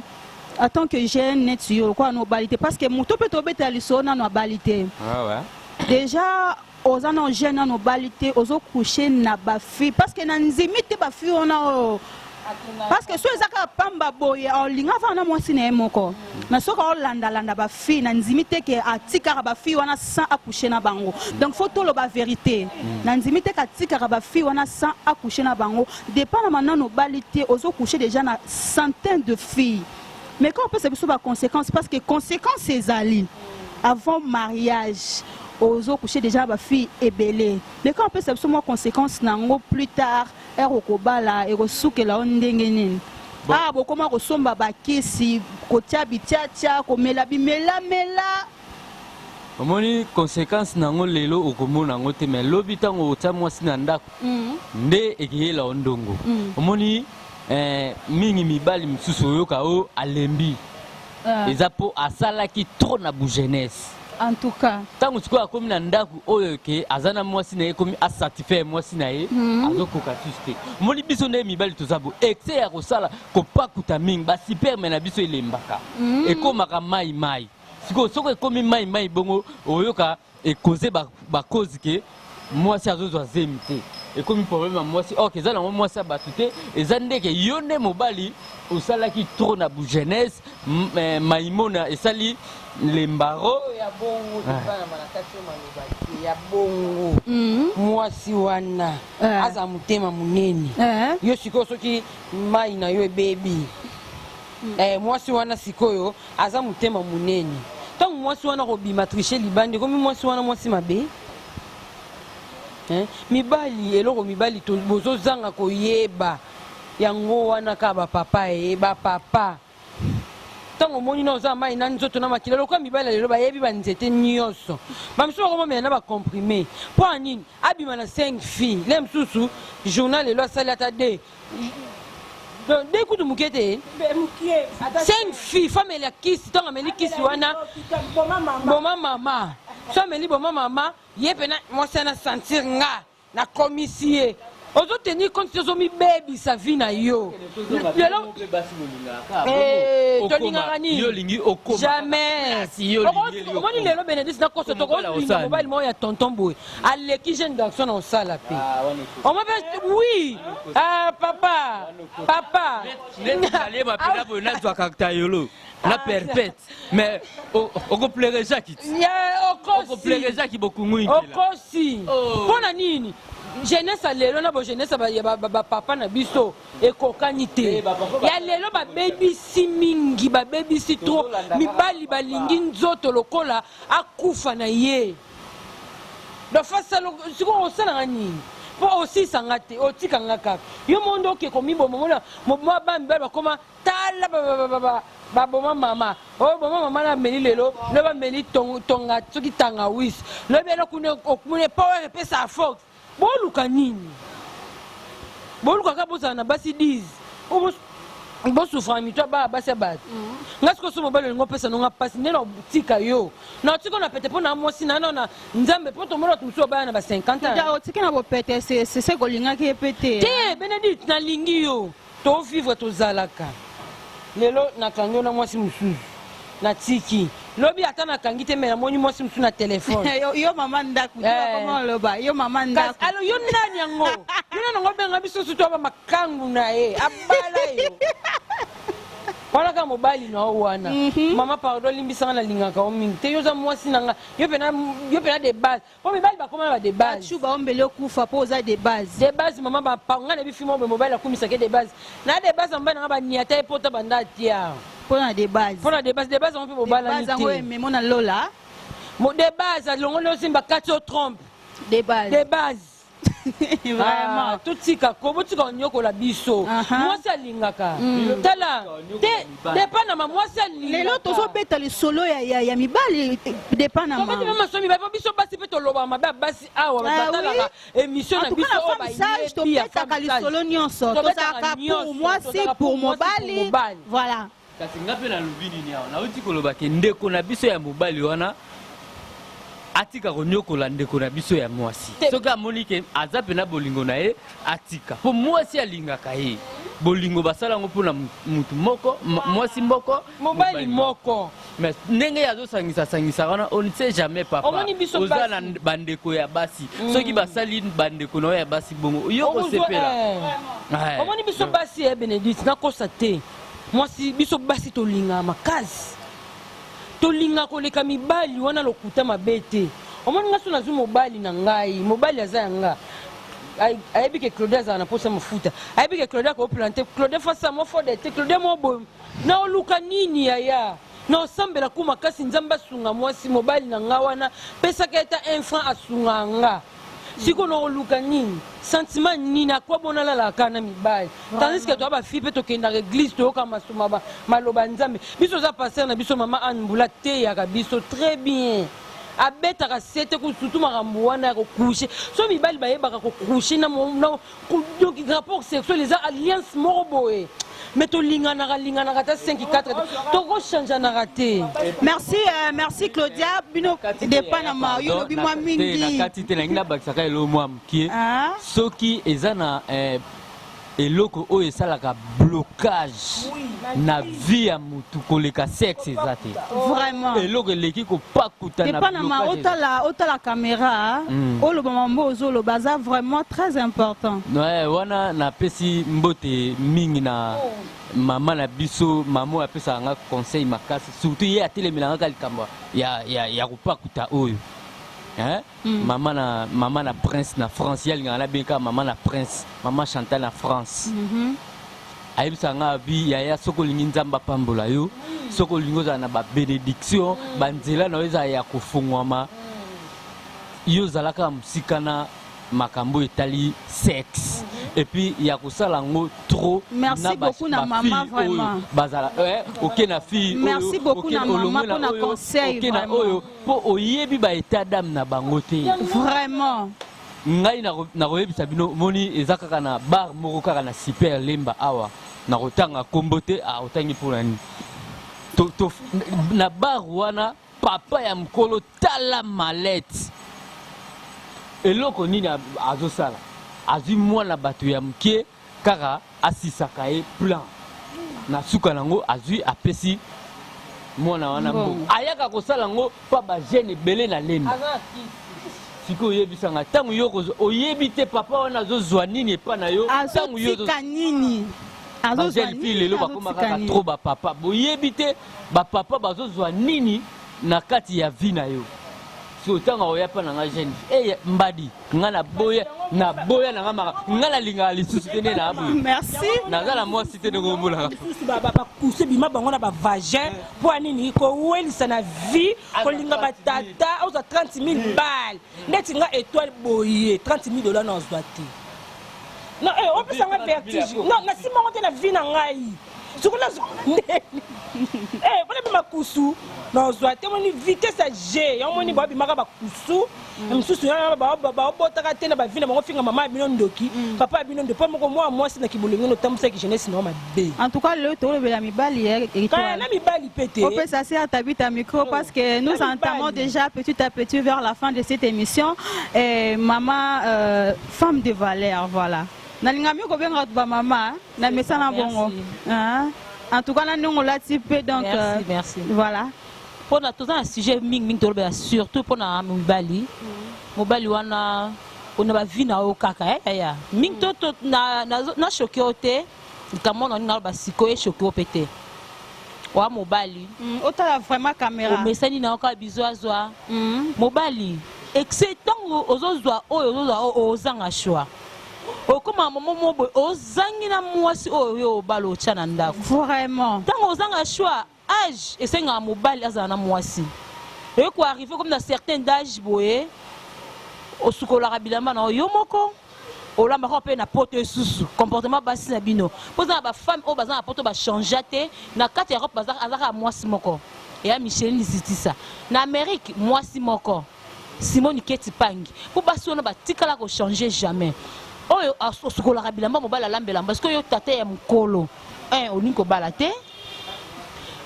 en tant que jeune neti yo lokola no obali te parce que moto mpe tobetela lisolo nano abali te ah ouais. déjà oza na jeune nano obali te ozocouche na bafille parce que na ndimi te bafille wana oyo parce que so eza kaka pamba boye olinga avanda na mwasi na ye moko mais soki aolandalanda bafille na ndimi te ke atikaka bafille wana sans acouche na bango donc faut toloba vérité na ndimi te ke atikaka bafille wana sans acouche na bango dépend na manano obali te ozocouche déjà na centaine de filles mais quand opesa biso baconséquence parce que conséquence ezali avant mariage ozocouche déjà na bafille ebele mais quand opesa biso mwa conséquence na yango plus tard ere okobala ekosukela yo ndenge nini Bon. ah bokoma kosomba bakisi kotia bitiatia komela bimelamela omoni conséquence nango lelo okomona yango te mais lobi ntango otia mwasi na ndako nde ekeyela yo ndongo omoni eh, mingi mibali mosusu oyoka oyo alembi eza mpo asalaki trop na bujeunesse en tout cas ntango sikoyo akomi na ndako oyo ke aza na mwasi na ye ekomi asatisfaire mwasi na ye azokoka susu te omoni biso nde mibali toza bo excès ya kosala kopakuta mingi basperme na biso elembaka ekomaka mai mai sikoyo soki ekomi mai mai bongo oyoka ekoze bacause ke mwasi azozwa zemi te ekomi problème ya mwasi or eza nango mwasi ya bato te eza ndeke yo nde mobali osalaki trop na bujeunesse maimona esali lembaro oyo ya bongo tobanama na kati oyo maloba te ya bongo mwasi wana aza motema monene yo sikoyo soki mai na yo ebebi eh, mwasi wana sikoyo aza motema monene ntango mwasi wana kobima triche libanda ekomi mwasi wana mwasi mabe Eh, mibali eloko mibali bozozanga koyeba yango wana kaka bapapa ye bapapa ntango omoni na oza mai na nzoto na makila lokola mibali ya lelo bayebi banzete nyonso bamisusu bakomamela na bacomprime mpo ya nini abima na 5 fille le mosusu journal lelo asali ata de de kutu moke te 5 fille fo amela kisi ntango ameli kisi wana boma mama so ameli boma mama ye mpena mwasi ana sentir nga nakomisi ye ozotenir compte te ozomibebisa vie na yo lelo Eh, tolingaka nini yo olingi okoma jamais Kasi yo olingeli omoni okoma. lelo bénédice nakoso Mobali tokolinga osala mobali moko ya tonton boye aleki jeune garçon na osala mpe omoi mpe oui ah, papa papa neti nalema mpena boye nazwaka tayolo na perpète mais okoplere jaki ti Ya, okosi okoplere jaki bokungu inkela okosi Oh. mpo na nini jeunesse ya lelo na bojeunesse ya bapapa na biso ekokani te Eh, bapapa ya lelo babebisi mingi babebisi trop Tozolanda mibali balingi nzoto lokola akufa na ye donc face sikoyo osalanga nini mpo osisanga te otikanga kaka yo moko nde oke komiboma mona mwa bamibali bakoma tala baboma mama oyo boma mama na ameli lelo lobi ameli tonga soki tangawisi lobi elo kuna okumune power epesa fox boluka nini boluka kaka bozala na basi 10. Bosufraka mito ya bana basi ya bato. Nga sikoyo so mobali olingi opesa nonga mpasi nde natika yo, natika na pete mpo na mwasi na na Nzambe, mpo tomona bato mosusu babaya na ba 50 ans. Otiki na bopete, sese kolingaki ye mpe te. Te, Benedicte, nalingi yo, tovivre, tozalaka. Lelo nakangi yo na mwasi mosusu, natiki. Lobi ata nakangi te, me namoni mwasi mosusu na telefone. Yo mama ndako, oloba yo mama ndako. Alo, yo nani yango? Yo nani yango? Obenga biso sutu aba makangu na ye, abala yo wana kaka mobali na yo wana. Mama, pardon, limbisanga, nalingaka yo mingi te. Yo oza mwasi na nga, yo pena, yo pena de base, mpo mibali bakoma na ba de base. Bachu baombeli okufa mpo oza de base. De base, mama, nga nayebi fi moko mobali akumisaka de base na de base ya mobali nanga, baniata ye pota banda atia. Mpo na de base. Mpo na de base, de base yango mpe bobalani yango te. Ememo na lola. De base alongoli osimba kati o trompe. De base. De base. Vraiment. Ah, totika ko, botika konyokola biso. Mwasi alingaka, tala te, depanama, mwasi alingaka. Lelo tozobeta lisolo ya mibali, depanama. Tobeti mpe maso mibali, mpo biso basi mpe tolobaka mabe ya basi awa. Bato batalaka émission na biso oyo sage, tobetaka lisolo nyonso, tozalaka pour mwasi, pour mobali, voilà. Kasi nga mpe nalobi nini awa? Nauti koloba ke ndeko na biso ya mobali wana atika konyokola ndeko na biso ya mwasi. Soki amoni ke aza mpena bolingo na ye, atika, mpo mwasi alingaka ye. Bolingo basala yango mpona mutu moko, mwasi moko, mobali moko. Mais ndenge ye azosangisa-sangisa wana, on ne sait jamais, papa. Oza na bandeko ya basi, soki basali bandeko na yo ya basi bongo, yo kosepela? Omoni biso basi ya Benedicte, nakosa te, mwasi, biso basi tolingaka makasi, tolingaka koleka mibali wana. Lokuta mabe te. Omoni nga so nazwi mobali na ngai, mobali aza ya nga, ayebi ke Claude azala na mposa mafuta, ayebi ke Claude akoplante, Claude fasa mo fode te, Claude mo boye. Na oluka nini, yaya? Na osambela ku makasi, Nzambe asunga mwasi, mobali na nga wana, pesaka ata un franc, asunga nga. Sikoyo na oluka nini? Sentiment nini? Akwa bona alalaka kaka na mibali, tandis que toya bafille mpe tokendaka église, toyoka masuma maloba Nzambe. Biso oza pasteur na biso, mama Anne Mbula, ateyaka biso très bien, abetaka sete surtout makambo wana ya kocoucher. So mibali bayebaka kocoucher na, donc rapport sexuel eza alliance moko boye, mais tolinganaka linganaka ata 5 4, tokochangeanaka te. Merci, merci Claudia. Bino depanama, yo lobi mwa mingi. Na kati te, nangi nabakisaka eloko mwa mokie. Soki eza na eloko oyo esalaka blocage na vie ya mutu koleka sexe, eza te. Vraiment. Eloko eleki kopakuta na Depanama, otala, otala caméra, oloba mambo ozoloba aza vraiment très important. Ouais, wana napesi mbote mingi na mama na biso, mama oyo apesaka nga conseil makasi, surtout ye atelemelanga kaka likambo ya kopakuta oyo, hein? Mama na Prince na France, ye alingaka nabenga mama na Prince, mama Chantal na France. Ayebisaka nga abi: "Yaya, soki olingi Nzambe apambola yo, soki olingi ozala na babénédiction, banzela na yo ezala ya kofungwama, yo ozalaka mosika na makambo etali sexe et puis ya kosala yango trop." Merci beaucoup na mama, vraiment. Bazala oke na fille. Merci beaucoup na mama mpona conseil. Oke na oyo, mpo oyebi baétat d'âme na bango te. Vraiment. Ngai nakoyebisa bino, moni eza kaka na bar moko kaka na Super Lemba awa, nakotanga nkombo te, otangi mpona nini? Na bar wana, papa ya mokolo, tala malete, eloko nini azosala? Azwi mwana bato ya moke kaka, asisaka ye plan na suka nango, azwi, apesi mwana wana mbongo, ayaka kosala yango mpa bajeune ebele na Lemba. Sikoyo oyebisanga, ntango yo oyebi te papa wana azozwa nini epa na yo, ntango yo azotika nini? Bajeune fille lelo bakoma kaka trop bapapa, boyebi te bapapa bazozwa nini na kati ya vie na yo. So ntango akoya mpa na nga jeune fille, hey, mbadi, nga naboya, naboya na nga maka, nga nalingaka lisusu te nde na boye. Merci. Naza na mwasi te ndenge omonaka. Lisusu bakuse bima bango na bavagin, mpo ya nini kowelisa na vie, kolinga batata ozwa 30 000 bale neti nga étoile boye, 30 000 dollars na ozwa te? Non, opesanga vertige. Non, nasimango te na vie na ngai. Sikoyo nazwa ndeni mpona bima kusu nazwa te. Omoni vitesse ya g yango, omoni babimaka bakusu mosusu baobotaka te na bavi na bango. Finga mama ya bino ndoki, papa ya bino ndoki, mpo moko mwa mwasi na kibolingo otambusaki jeunesse na yo mabe. En tout cas, lelo tolobela mibali. Kaya na mibali mpe te. Opesa se atabita micro parce que nous entamons déjà petit à petit vers la fin de cette émission. Et maman, femme de valeur, voilà. Nalinga mi kobenga bato bamama na mesana bongo. En tout cas, na ndenge olati mpe donc. Merci, merci. Voilà. Mpona toza na sujet mingimingi, tolobela surtout mpona mibali. Mobali wana ona bavi na yo kaka yaya mingi to na choquer yo te. Likambo wana oninga aloba sikoyo echoquer yo mpe te. Oya mobali. Otala vraiment caméra. Omesani na yo kaka bizwazwa. Mobali excès, ntango ozozwa oyo ozozwa oyo, ozanga choix. Okóma mama mo boye, ozangi na mwasi oyo yo obala otya na ndako. Vraiment. Ntango ozanga choix, âge esengaka mobali azala na mwasi. Oye koarriver comme na certain d'âge boye, osukolaka bilamba na yo moko, olambaka mpe na poto. Esusu comportement basi na bino, mpo eza na bafemme oyo baza na poto bachangea te. Na kati ya Europe aza kaka mwasi moko eya Micheline Zitisa, na Amérique mwasi moko Simoni Keti Pangi, mpo basi wana batikala kochanger jamais. Oyo osukolaka bilamba, mobali alambela, parce que oyo tata ya mokolo un olingi kobala te,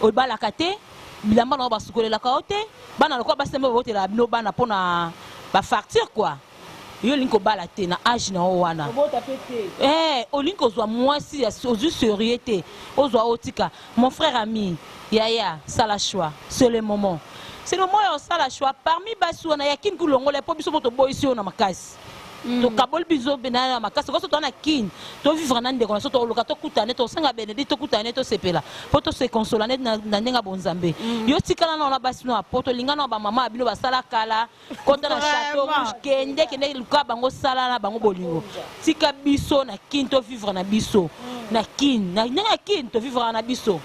obalaka te, bilamba na yo basukolelaka yo te, bana lokola basi mpe babotelaka bino bana mpona bafacture quoi. Yo olingi kobala te na âge na yo wana, olingi kozwa mwasi, ozwi sérieux te, ozwa otika. Mon frère ami, yaya, sala choix. C'est le moment, c'est le moment ya osala choix parmi basi wana ya kini kulongola, mpo biso mo toboyisi yo na makasi. Tokaboli biso na makasi koso toza na kini, tovivre na ndeko na so, toluka tokutane, tosenga Benedict, tokutane, tosepela mpo tose consoler neti na ndenge ya bonzambe. Yo tikala na wana basi no ya po tolinga na bamama ya bino basala kala. Kota na Château Rouge, kende, kende luka bango, sala na bango bolingo. Tika biso na kini tovivre na biso na kini, na ndenge ya kini tovivre na biso,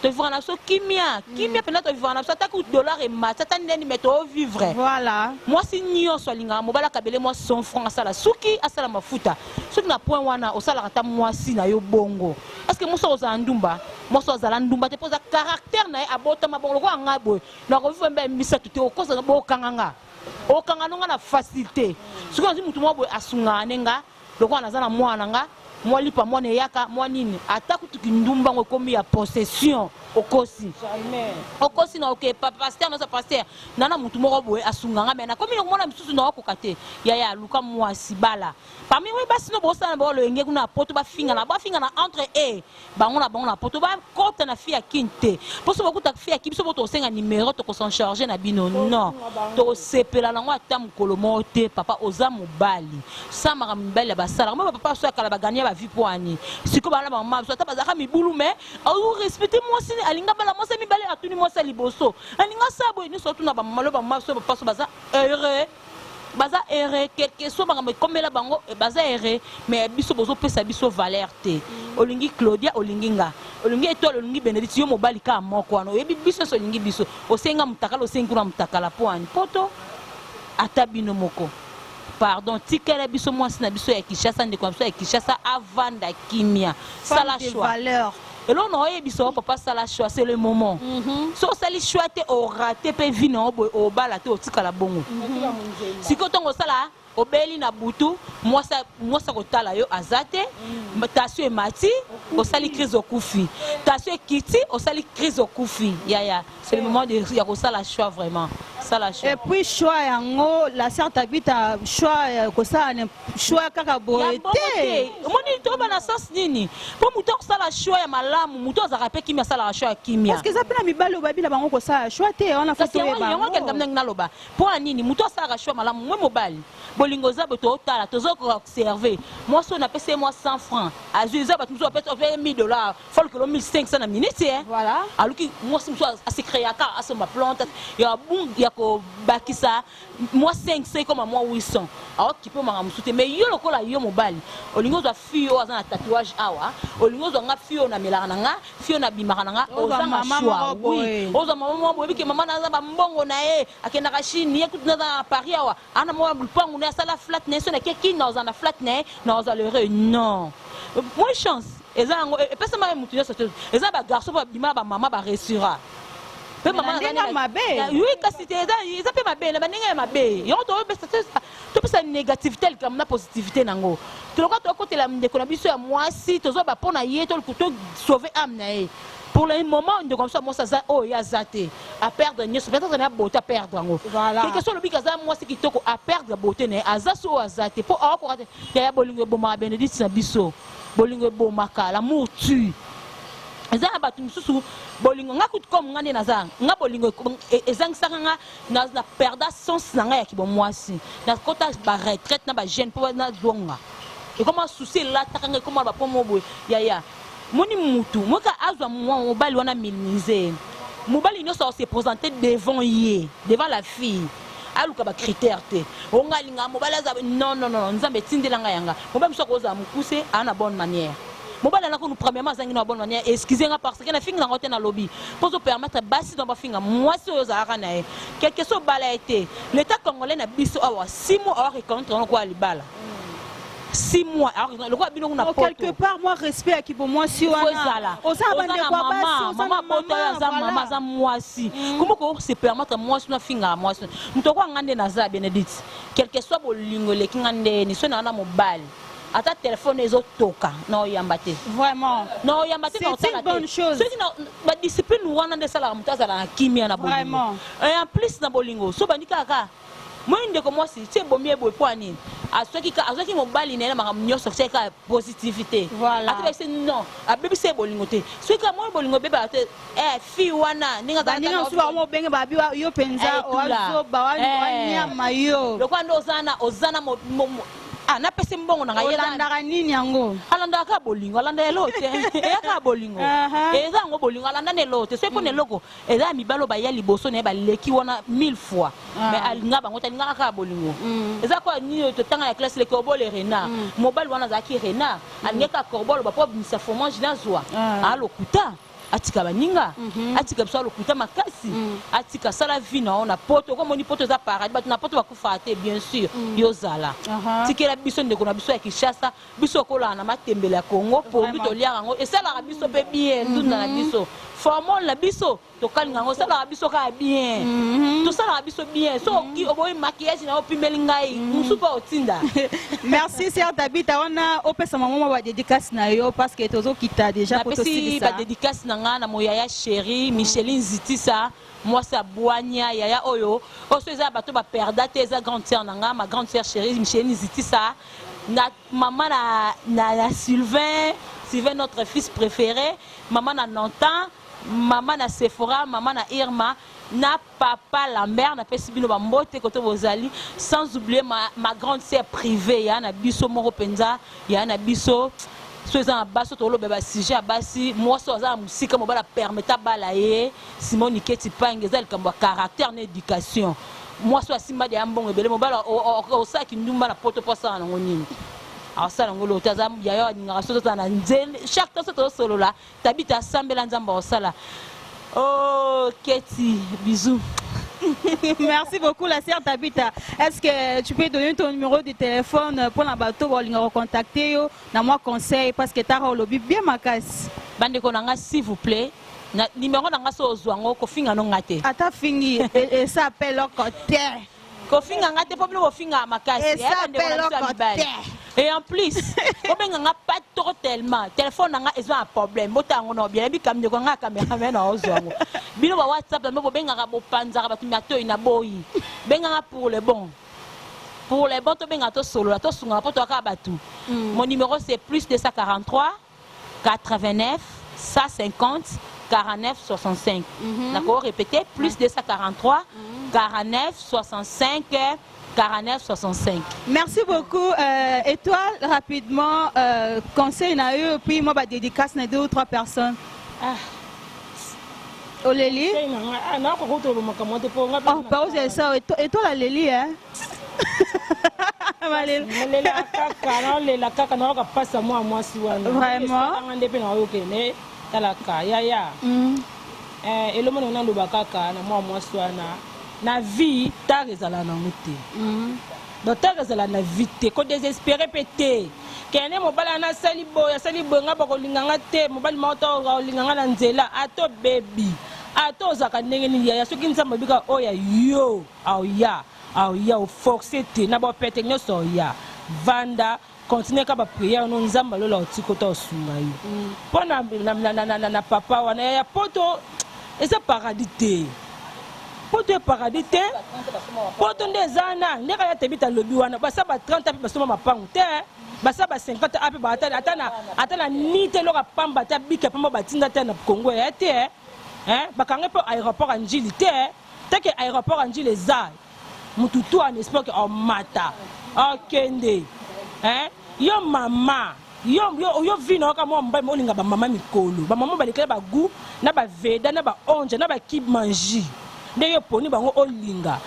tovivre na biso kimia, kimia mpenza. Tovivre na biso ata ku dollar emati ata ndeni, mais tovivre. Voilà. Mwasi nyonso alingaka mobali akabele mwa 100 franc, asala suki, asala mafuta. Soki na point wana osalaka ata mwasi na yo bongo, est ce que mwasi ozala ndumba? Mwasi azala ndumba te, mpo oza caractère na ye, abotama bongo. Lokola ngai boye, nakovivre mbe misato te, okosa bokanga nga, okanga no nga na facilité. Soki nazwi motu moko boye asungaka ne nga, lokola naza na mwana na nga, mwa lipa mwana eyaka mwa nini, ata kutuki ndumba ngo ekomi ya possession, okosi, okosi na oke pasteur, naza pasteur nana, motu moko boye asunga nga, mais nakomi komona misusu naokoka te. Yaya, aluka mwasi, bala parmi oyo basi no bosala na bango loyenge kuna ya poto, bafingana, bafingana entre e bango na bango na poto, bakota na fille ya kini te. Mpo so bakuta fille ya kini, biso bo tokosenga numero, tokos'en charger na bino. Non, tokosepela nango ata mokolo moko te. Papa, oza mobali, samaka mibali ya basalaka mo bapapa so ya kala bagania bavi mpo ani sikoyo bana bamama biso ata bazalaka mibulu, mais arespecte mwasi. Alinga bala mwasi ya mibale, atuni mwasi ya liboso, alinga asala boye nyonso, atuna bamama lo bamama biso. Bapapa so baza heureux, baza heureux, quelque soit makambo ekomela bango, baza heureux. Mais biso bozopesa biso valeur te. Olingi Claudia, olingi nga, olingi Étoile, olingi Bénédicte, yo mobali kaka moko wana oyebi biso nyonso. Olingi biso, osenga motakala, osengi kuna motakala mpo ani poto ata bino moko. Pardon, tikela biso mwasi na biso ya Kinshasa, ndeko na biso ya Kinshasa avanda kimia. Sala choix. Eloko na oyebisa yo, papa, sala choix, c'est le moment. So osali choix te, orater mpe vie na yo boye, obala te, otikala bongo. Sikoyo ntongo osala obeli na butu, mwasi akotala yo aza te. Tension emati, osali crise, okufi. Tension ekiti, osali crise, okufi. Yaya, c'est le moment de ya kosala choix. Vraiment, sala choix. Et puis choix yango, la sœur Tabita, choix kosala choix kaka boye te. Omoni, toba na sens nini? Mpo moto akosala choix ya malamu, moto azalaka mpe kimia, asalaka choix ya kimia. Parce que eza mpe na mibali oyo bayebi na bango kosala choix te wana. Kasi yango akenda ndenge naloba mpo ya nini? Moto asalaka choix malamu mwe mobali, bolingo eza boye, tootala, tozokoka observer mwasi oyo napesi ye mwa 100 franc, azwi. Eza bato mosusu bapesi 1000 $, folkelo 1500 na minute. Voilà. Aluki mwasi mosusu asecréaka, asomba plante ya kobakisa mwa 500, ekoma mwa 800, aokipe makambo mosusu te. Mais yo, lokola yo mobali, olingi ozwa fille oyo aza na tatouage awa, olingi ozwa nga fille oyo namelaka na nga, fille oyo nabimaka na nga, ozanga choix. Oui, ozwa mama moko boyebi ke mama naza bambongo na ye, akendaka Chine, ye kutu naza na Paris awa, ana mwa lupangu na ye, asala flat na ye, so nake kini na ozala na flat na ye, na ozala heureux. Non. Moi chance eza yango epesamaka motu nyonso te. Eza bagarçon mpo babima na bamama baresura mpe Mais na mama ndenge ya mabe. Oui, kasi te, eza mpe mabe na bandenge ya mabe. Yango topesa topesa négativité likambo na positivité nango. Toloka tokotela ndeko na biso ya mwasi, tozoba mpo na ye tosauve âme na ye. Pour le moment, ndeko na biso ya mwasi aza oyo ye aza te, aperdre nyonso, peut-être na beauté aperdre yango. Voilà. Quelque soit olobi aza mwasi kitoko, aperdre beauté na ye, aza so oyo aza te mpo aokoka te. Yaya, bolingo ebomaka. Bénédicte na biso, bolingo ebomaka, l'amour tue. Eza na bato mosusu bolingo, nga kutu comme nga nde naza, nga bolingo ezangisaka nga na perda sens na ngai ya kibomwasi. Nakota baretraite na bajeune mpo nazonga, ekoma susi elataka nga, ekoma bapomo boye. Yaya, moni mutu moka azwa mwa mobali wana, minimize mobali nyonso se présenter devant ye, devant la fille, aluka bacritère te. Onga alingaka mobali aza, non, non, non, Nzambe etindela ngai yanga mobali mosusu akozala mokuse, aa na bonne manière. Mobali ana kunu premièrement azangi na bonne manière. Excuse nga parce que nafingi nango te, nalobi mpo ozopermettre basi donc bafinga mwasi oyo ozalaka na ye quelque so obala ye te. L'état congolais na biso awa, 6 mois awa reconnaître yango lokola libala, 6 mois lokola bino kuna. Oh, quelque part moi respect ya kibomwasi wana. Ezala oza na bandeko ya basi, oza mama na bota oyo aza mama, aza mwasi, komo ko se permettre mwasi no afingaka mwasi? Moto okoka nga nde naza Bénédicte, quelque soit bolingo eleki nga ndeni so naa na mobali, ata telefone ezotoka na oyamba te. Vraiment. Na oyamba te. C'est une bonne chose. Soki badiscipline wana nde esalaka moto azala na kimia na bolingo. Et en plus na bolingo so bandi kaka moi ndeko mwasi ti ebomi ye boye mpo ya nini? Azwaki mobali na ye na makambo nyonso, tiaki kaka positivité. Voilà. Ata bayebisi non, abebisi ye bolingo te. Soki kaka moi bolingo ebebaka te, fille wana ndenge azalaka Baninga mosusu bango obenge babi yo mpenza Etula. oazoba wanyama yo. Lokola nde oza na ah, napesi mbongo na ngai Olandaka nini yango? Alandaka kaka bolingo, alanda eloko te, eya kaka bolingo. Eza yango bolingo, alanda na eloko te. Soki mpona eloko eza ya mibali oyo baya liboso na ye, baleki wana mille fois, mais alinga bango te, alingaka kaka bolingo. Eza kwa nini oyo totanga ya classe, le corbeau le renard. Mobali wana azalaki renard, alingaki kaka corbeau aloba mpo abimisa fromage nazwa. Alokuta, atika baninga, atika biso, alokuta makasi, atika asala vie na yo na poto. Okomoni poto eza paradis, bato na poto bakufaka te, bien sûr yo ozala. Tikela biso ndeko na biso ya Kinshasa, biso okolaka na matembele ya Congo, pondu toliaka yango, esalaka biso mpe bien. Ndunda na biso, formole na biso tokalinga yango, esalaka biso kaka bien, tosalaka biso bien. So oki oboyi maquillage na yo, opimeli ngai mosusu mpe otinda. Merci sœur Tabita. Wana opesa mama mwa badédicace na yo parce que tozokita déjà po Napesi tosilisa. Badédicace na ngai na moyaya chéri Micheline Zitisa, mwasi abwanya, yaya oyo oyo so eza ya bato baperda te, eza grande sœur na ngai, ma grande sœur chérie Micheline Zitisa, na mama na Sylvain, Sylvain notre fils préféré, mama na Nantan, mama na Sephora, mama na Irma, na papa Lambert. Napesi bino bambote koto bozali, sans oublier ma grande sœur privée, ya na biso moko mpenza, ya na biso. So eza na basi, toloba basujet ya basi, mwasi oyo aza na mosika, mobali apermettre abala ye, Simon Iketi Pange, eza likambo ya caractère na éducation. Mwasi oyo asimba deya mbongo ebele, mobali osalaki ndumba na poto mpo asala nango nini? Asala yango lelo te. Aza yaya alingaka so tozala na nzele chaque temps, so tozosolola. Tabita asambela Nzambe akosala. Oh Keti, bisous. Merci beaucoup la sœur Tabita. Est-ce que tu peux donner ton numéro de téléphone pour la bato balinga contacter yo na moi conseil, parce que tara olobi bien makasi? Bandeko na nga, s'il vous plaît, na numéro na nga, so ozwa yango, kofinga no nga te. Ata fingi esa appel te. Kofinga nga te mpo bino bofingaka makasi. Esa bandeko na biso ya eloko mibali. Te. Et en plus bobenga nga pas trop, tellement téléphone na nga eza na problème. Botala yango na bien, yebi ndeko nga ya cameraman na ozwa yango. Bino ba WhatsApp na bobengaka, bopanzaka bato matoi na boyi. Benganga pour le bon, pour le bon, tobenga, tosolola, tosungaka mpo toyaka bato. Mon numéro, c'est plus 243 89 150 49 65. Nako répéter: plus 243 49 65 49 65. Merci beaucoup. Étoile, rapidement, conseil na yo, puis moi, bah, dédicace na deux ou trois personnes. Ah. Oleli? Conseil na ngai, ah, nakoka kotoloba makambo te mpo nga Oh, pause ça, étoile aleli, hein? Maleli. Nalela kaka, naolela kaka, nayoka mpasi ya mwana mwasi wana. Vraiment? Esalanga nde mpe naoyokende talaka yaya. Elombo na naloba kaka na mwana mwasi wana, na vie tard ezala nango te. Docteur ezala na vie te, ko desespere pe te. Kende mobali wana asali boye, asali boye nga bakolinga nga te, mobali moko to akolinga nga na nzela, ata obebi, ata ozalaka ndenge nini yaya soki Nzambe alobi kaka oyo ya yo aoya, aoya o force te na bopete nionso aoya. Vanda Continue kaka ba prière no nzambe ya lola otiko to osunga yo po na, na, na, na, na, na papa wana yaya poto eza paradis te poto e paradis te poto nde eza wana nde kaka tebita alobi wana basa ba 30 ape basomba mapangu te basa ba 50 ape ata na ata na ni te eloka pamba te abika pamba batinda te na Congo ya te eh bakangi mpe aéroport ya Njili te te ke aéroport ya Njili eza Mutu tout en espoir que omata okende hein yo mama yo yo yo vie na yo mwa mobali olinga ba mama mikolo ba mama balekela ba gout na ba veda na ba onja na ba kibmanji nde yo poni bango olinga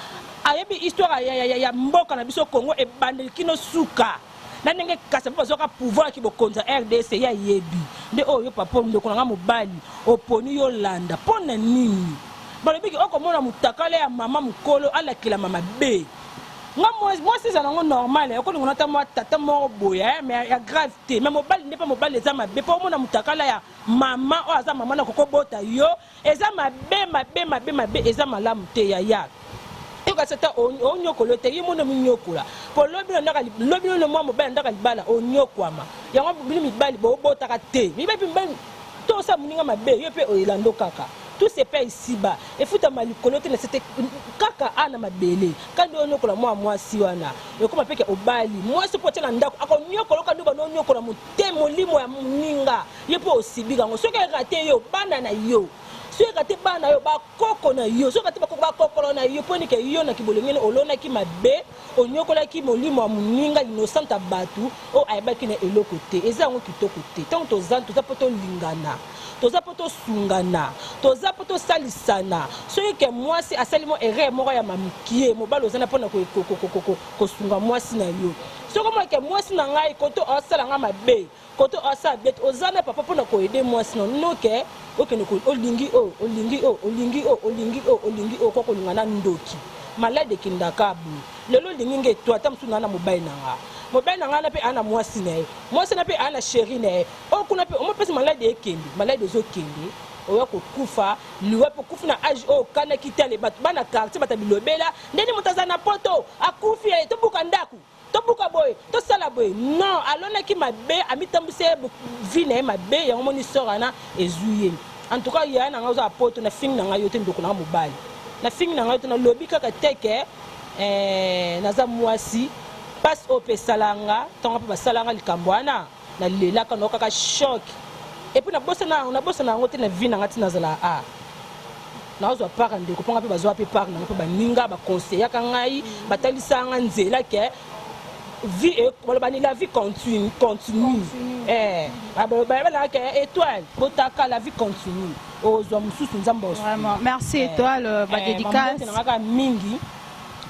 ayebi histoire ya, ya, ya, ya mboka na biso Congo ebandeli kino suka na ndenge kasa mpo bazwaka pouvoir ya kibokonzi ya RDC ye ayebi nde oyo yo papa ndeko na nga mobali oponi yo landa mpo na nini Balobi ke oko mona mutakala ya mama mukolo alakelama mabe. Nga mwasi eza nango normal eh, okolinga ata mwa tata moko boye eh, mais ya grave te. Mais mobali nde pe mobali eza mabe po omona mutakala ya mama oyo aza mama na koko bota yo eza mabe mabe mabe mabe eza malamu te yaya. Yo kasi ata onyokola te ye mona minyokola po lobi na ndaka lobi na mwa mobali na ndaka libala onyokwama yango bino mibali bobotaka te mibali mibali to osala moninga mabe yo pe elando kaka. Tout se paie ici bas. Efutama likolo te na se te kaka a na mabele. Kandi onyokola mwa mwasi wana. Ekoma pe ke obali. Mwasi po atia na ndako akonyokola kandi obanda onyokola motema molimo ya moninga. Ye po osibika yango. Soki erate yo bana na yo. Soki erate bana na yo ba koko na yo. Soki erate ba koko ba kokolo na yo. Po nike yo na kibolengene olonaki mabe onyokolaki molimo ya moninga innocente ya batu oyo ayebaki na eloko te. Eza yango kitoko te. Tango toza toza po tolingana. Toza po tosungana, toza po tosalisana. Soki ke mwasi asali mwa erreur moko ya mukie, mobali oza na pona kosunga mwasi na yo. Soki omoni ke mwasi na ngai kote oyo asala ngai mabe, kote oyo asala bien te, oza na papa pona ko aider mwasi na yo. No ke okende ko olingi oyo, olingi oyo, olingi oyo, olingi oyo, olingi oyo, okoki kolinga na ndoki. Malade ekendaka boye. Lelo olingi nga etoile, tango mosusu naa na mobali na nga. Mobali na nga wana pe aa na mwasi na ye. Mwasi wana pe aa na cherie na ye. Oyo kuna pe omopesa malade ekende malade ezokende oya kokufa liwa pe okufi na age oyo okanaki te ale bato bana quartier bato ya bilobela ndeni moto aza na poto akufi eh, tobuka ndako tobuka boye tosala boye non alonaki mabe amitambwisi ye vie na ye mabe yango moni sor wana ezwi ye en tout cas yaya na ngai oza na poto na fingi na ngai yo te ndeko na ngai mobali na fingi na ngai yo te nalobi kaka te ke eh, naza mwasi mpasi oyo mpe esala nga ntango mpe basala nga likambo wana Nalelaka nayokaka choc et puis nabosana nabosana yango te na vie na nga ti nazala a nazwa part ya ndeko mpo nga mpe bazwa mpe part na nga mpe baninga baconseillaka ngai batalisaka nga nzela ke vie baloba ni la vie continue continue eh balobaka ke étoile botaka la vie continue ozwa mosusu nzambe vraiment merci étoile ba dédicace na nga mingi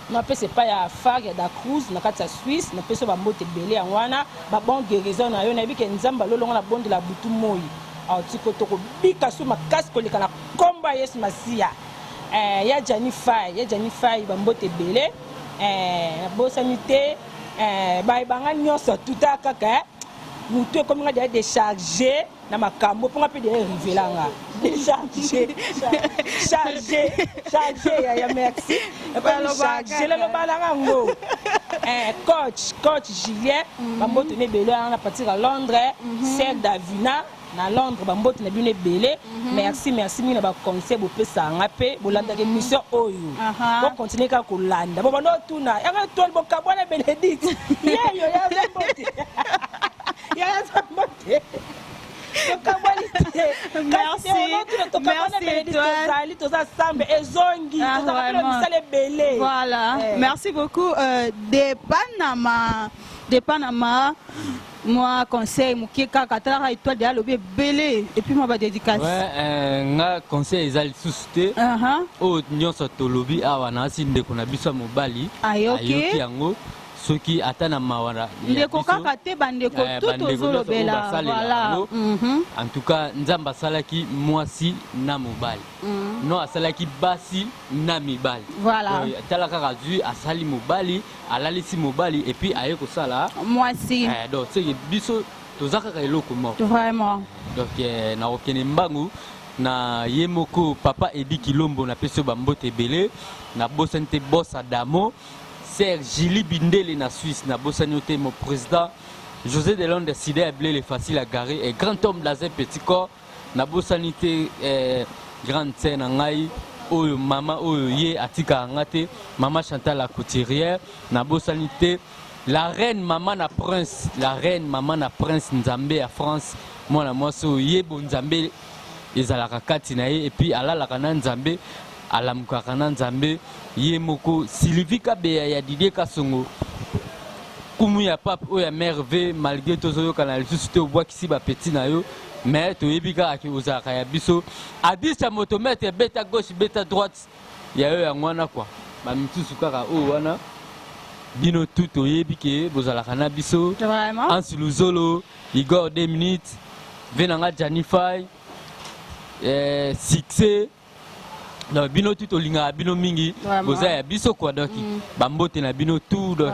Napesa epai ya Far ya Da Cruz na kati ya Suisse, napesi yo ba mbote ebele yango wana ba bon guerison na yo, nayebi ke Nzambe alolonga na bondela butu moyi aotiko tokobika su makasi koleka na kombo ya Yesu Masiya. Eh, ya Gianni Fay, ya Gianni Fay ba mbote ebele eh, nabosani te eh, baye banga nyonso tuta kaka eh, mutu ekomi nga deja decharge na makambo mpo nga mpe deja erivela nga décharge charge charge yaya merci charge laloba na nga ngo eh, coach coach julien mhm. bambote na ebele wana na partir ya londres mhm. sel davina na londres bambote na bino ebele mhm. merci merci mingi na baconseil bopesaka nga mpe bolandaka émission oyo bokontinue kaka kolanda bobanda otuna yango etoile bokabwana benedicte yeyo yaza mbote yaza mbote tokabwani te Merci. tokabwana Merci, benedicte Étoile. tozali toza sambe ezongi Ah, tozalaka mpe na vraiment. misala ebele Voilà. Eh. Merci beaucoup. Euh, de Panama, de Panama, moi conseil mokie kaka talaka étoile de alobi ebele et puis moi ba dédicace. Ouais, euh, nga conseil eza lisusu te Uh-huh. oyo nyonso tolobi awa naasi ndeko na biso ya mobali Ayoki. yango. Soki ata na mawa na ndeko kaka te, bandeko eh, tout tozolobela, voilà. En tout cas, Nzambe asalaki mwasi na mobali, non, asalaki basi na mibali. Voilà. Tala kaka, azwi, asali mobali, alalisi mobali et puis aye kosala mwasi. Eh, donc seke biso toza kaka eloko moko. Vraiment. Donc eh, nakokende mbangu na ye moko papa Edi Kilombo, napesi yo bambote ebele. Nabosani te bos Adamo, Ser Gili Bindele na Suisse, nabosani yo te mon président José de Londres, Sida ya Blele, facile à garer et grand homme dans un petit corps. Nabosani te eh, grande sœur na ngai oyo, mama oyo ye atikaka nga te, mama Chantal la couturière. Nabosani te la reine mama na prince, la reine mama na prince Nzambe ya France, mwana mwasi oyo ye bonzambe ezalaka kati na ye et puis alalaka na Nzambe, alamukaka na Nzambe ye moko, Sylvie Kabeya ya Didier Kasongo, kumu ya pape oyo ya merve. Malgré tozoyokana lisusu te, obwakisi bapeti na yo, mais toyebi kaka ke ozalaka ya biso. Adisa motomètre, beta gauche, beta droite ya yo, yango wana kua bamisusu kaka oyo wana. Bino tu toyebi ke bozalaka na biso. Vraiment. Ansi Luzolo, Igor 2 minutes, ve na nga Janify, eh, succès. Donc bino tu tolingaka bino mingi. Vraiment. Boza ya biso quoi. Donc bambote na bino tout, donc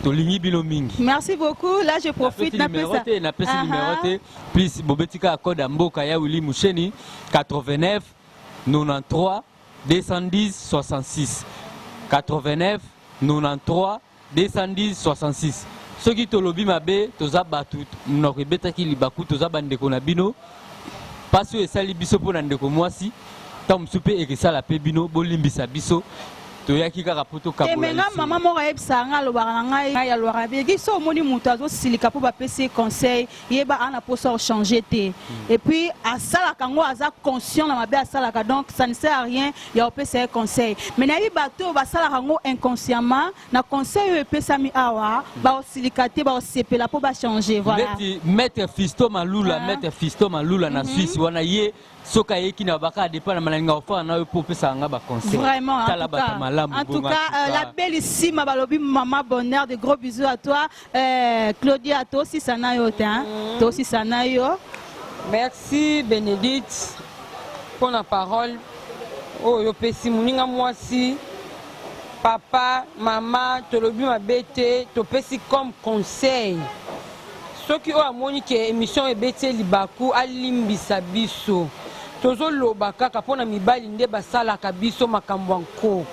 tolingi bino mingi. Merci beaucoup. Là, je profite. Napesi numéro te, napesi numéro te. Plus bobeti kaka code ya mboka ya Willy Musheni, 89 93 210 66, 89 93 210 66. Soki tolobi mabe, toza bato, monoko ebetaki libaku, toza bandeko na bino. Mpasi oyo esali biso mpo na ndeko mwasi, ntango mosusu mpe ekesala mpe bino, bolimbisa biso. Toyaki kaka mpo tokabola Emenga lisolo. Mama moko ayebisaka ngai, alobaka na ngai, ngai alobaka beki so omoni moto azosilika mpo bapesi ye conseil, yeba ana mposa ochange te et puis asalaka yango, aza conscient na mabe asalaka, donc ça ne sert à rien ya kopesa ye conseil. Mais nayebi bato oyo basalaka yango inconsciemment, na conseil oyo epesami awa, baosilika te, baosepela mpo bachange, voilà. Neti maître Fisto Malula. Maître Fisto Malula na Suisse wana, ye soki ayeki na baka adepa na malinga ofana na yo mpo opesaka nga baconseil. Vraiment, en Tala tout cas. bato malamu. En tout bongo, cas, en tout la cas. bellissime balobi Maman Bonheur, de gros bisous à toi. Claudia, toi aussi ça na yo te, hein? Toi aussi ça na yo. Merci Bénédicte mpona parole oyo opesi moninga mwasi. Papa, mama, tolobi mabe te, topesi comme conseil. Soki oyo amoni ke émission ebeti ye libaku, alimbisa biso. Tozoloba kaka mpona mibali nde basalaka biso makambo ya nko.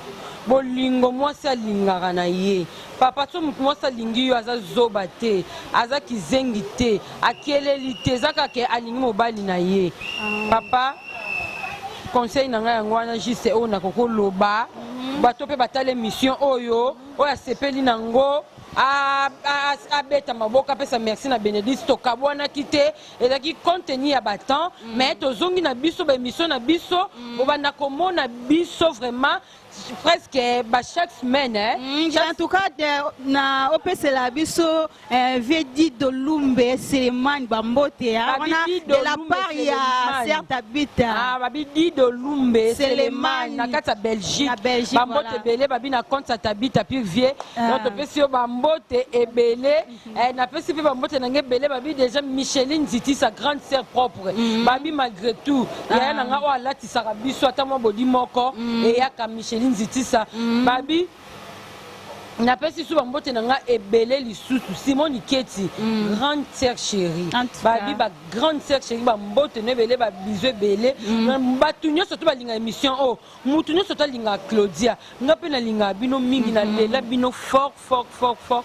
Bolingo mwasi alingaka na ye, papa, so motu mwasi alingi yo, aza zoba te, aza kizengi te, akeleli te, eza kaka ke alingi mobali na ye. Papa, conseil na ngai yango wana, juste oyo nakoki koloba. Bato mpe batala émission oyo, oyo asepeli nango, abeta maboko, apesa merci na Bénédicte. Tokabwanaki te, ezalaki contenu ya batemps, mais tozongi na biso baémission na biso. Bobanda komona biso vraiment presque ba chaque semaine, eh? En tout cas, na opesela biso vieux Dido Lumbe Selemani bambote ya Babi wana Dido de la Lumbe part ya Selemani. Serta Bita. Ah, babi Dido Lumbe Selemani. Selemani na kati ya Belgique. Na Belgique, Bambote voilà. ebele, babi na compte ya Tabita puis vie. Ah. Donc topesi yo bambote ebele. Eh, napesi mpe bambote na ngai ebele, babi déjà Micheline Ziti, sa grande sœur propre. Babi malgré tout, yaya na ngai oyo alatisaka biso ata mwa bodi moko eyaka, Micheline Zitisa. Babi napesi su bambote na ngai ebele lisusu, Simon Iketi, grande sœur chérie. En tout cas. Babi ba grande sœur chérie, bambote no ebele, babizu ebele. Bato nyonso to balinga émission oyo, mutu nyonso to alingaka Claudia, nga mpe nalingaka bino mingi, nalela bino fort fort fort fort.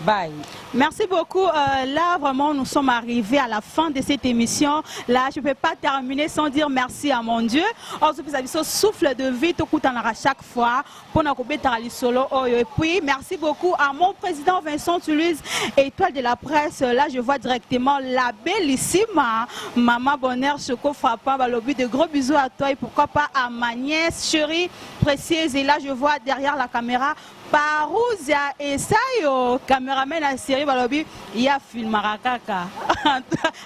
Bye. Merci beaucoup. Là, vraiment, nous sommes arrivés à la fin de cette émission. Là, je ne peux pas terminer sans dire merci à mon Dieu. On se fait souffle de vie, tout à chaque fois pour nous solo. Et puis, merci beaucoup à mon président Vincent Toulouse, étoile de la presse. Là, je vois directement la bellissime Maman Bonheur Choco Frappant. Balobi, de gros bisous à toi et pourquoi pas à ma nièce chérie précieuse. Et là, je vois derrière la caméra Parousia Esayo, caméraman à série balobi, ya filmaka kaka.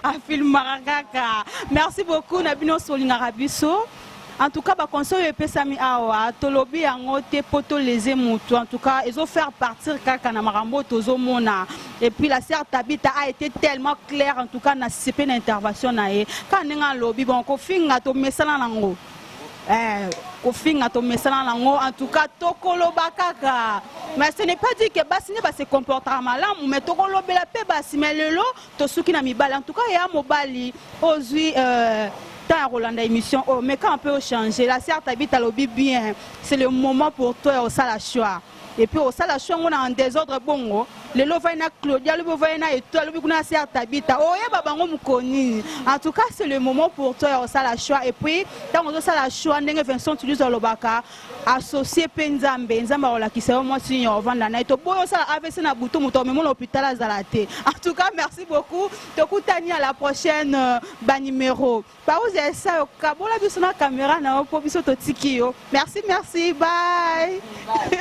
A filmaka kaka. Merci beaucoup na bino solingaka biso. En tout cas, baconseil oyo epesami awa, tolobi yango te mpo toleze motu. En tout cas, ezofaire partir kaka na makambo oyo tozomona. Et puis la sœur Tabita a été tellement claire. En tout cas, na sepe na intervention na ye, kaka ndenge alobi. Bon, kofinga tomesana nango, kofinga tomesana nango. En tout cas, tokoloba kaka, mais ce n'est pas dit que basi nde base comportera malamu, mais tokolobela mpe basi. Mais lelo tosuki na mibali. En tout cas, ya mobali ozwi temps ya kolanda émission oyo, mais quand on peut changer, la sœur Tabita alobi bien, c'est le moment pour toi ya osala choix. Et puis osala choix ngo na en désordre. Bongo lelo ovai na Claudia, alobi ovai na Eto, alobi kuna sœur Tabita, oyeba bango mokoni. En tout cas, c'est le moment pour toi ya osala choix. Et puis ntango ozosala choix, ndenge Vincent Tulise alobaka, associe mpe Nzambe. Nzambe akolakisa yo mwasi nini ovanda na ye. Toboyi osala AVC na butu, moto omema na hôpital azala te. En tout cas, merci beaucoup, tokutani à la prochaine banuméro. Pauze esa yo, kabola biso na caméra na yo mpo biso totiki yo. Merci, merci, bye, bye.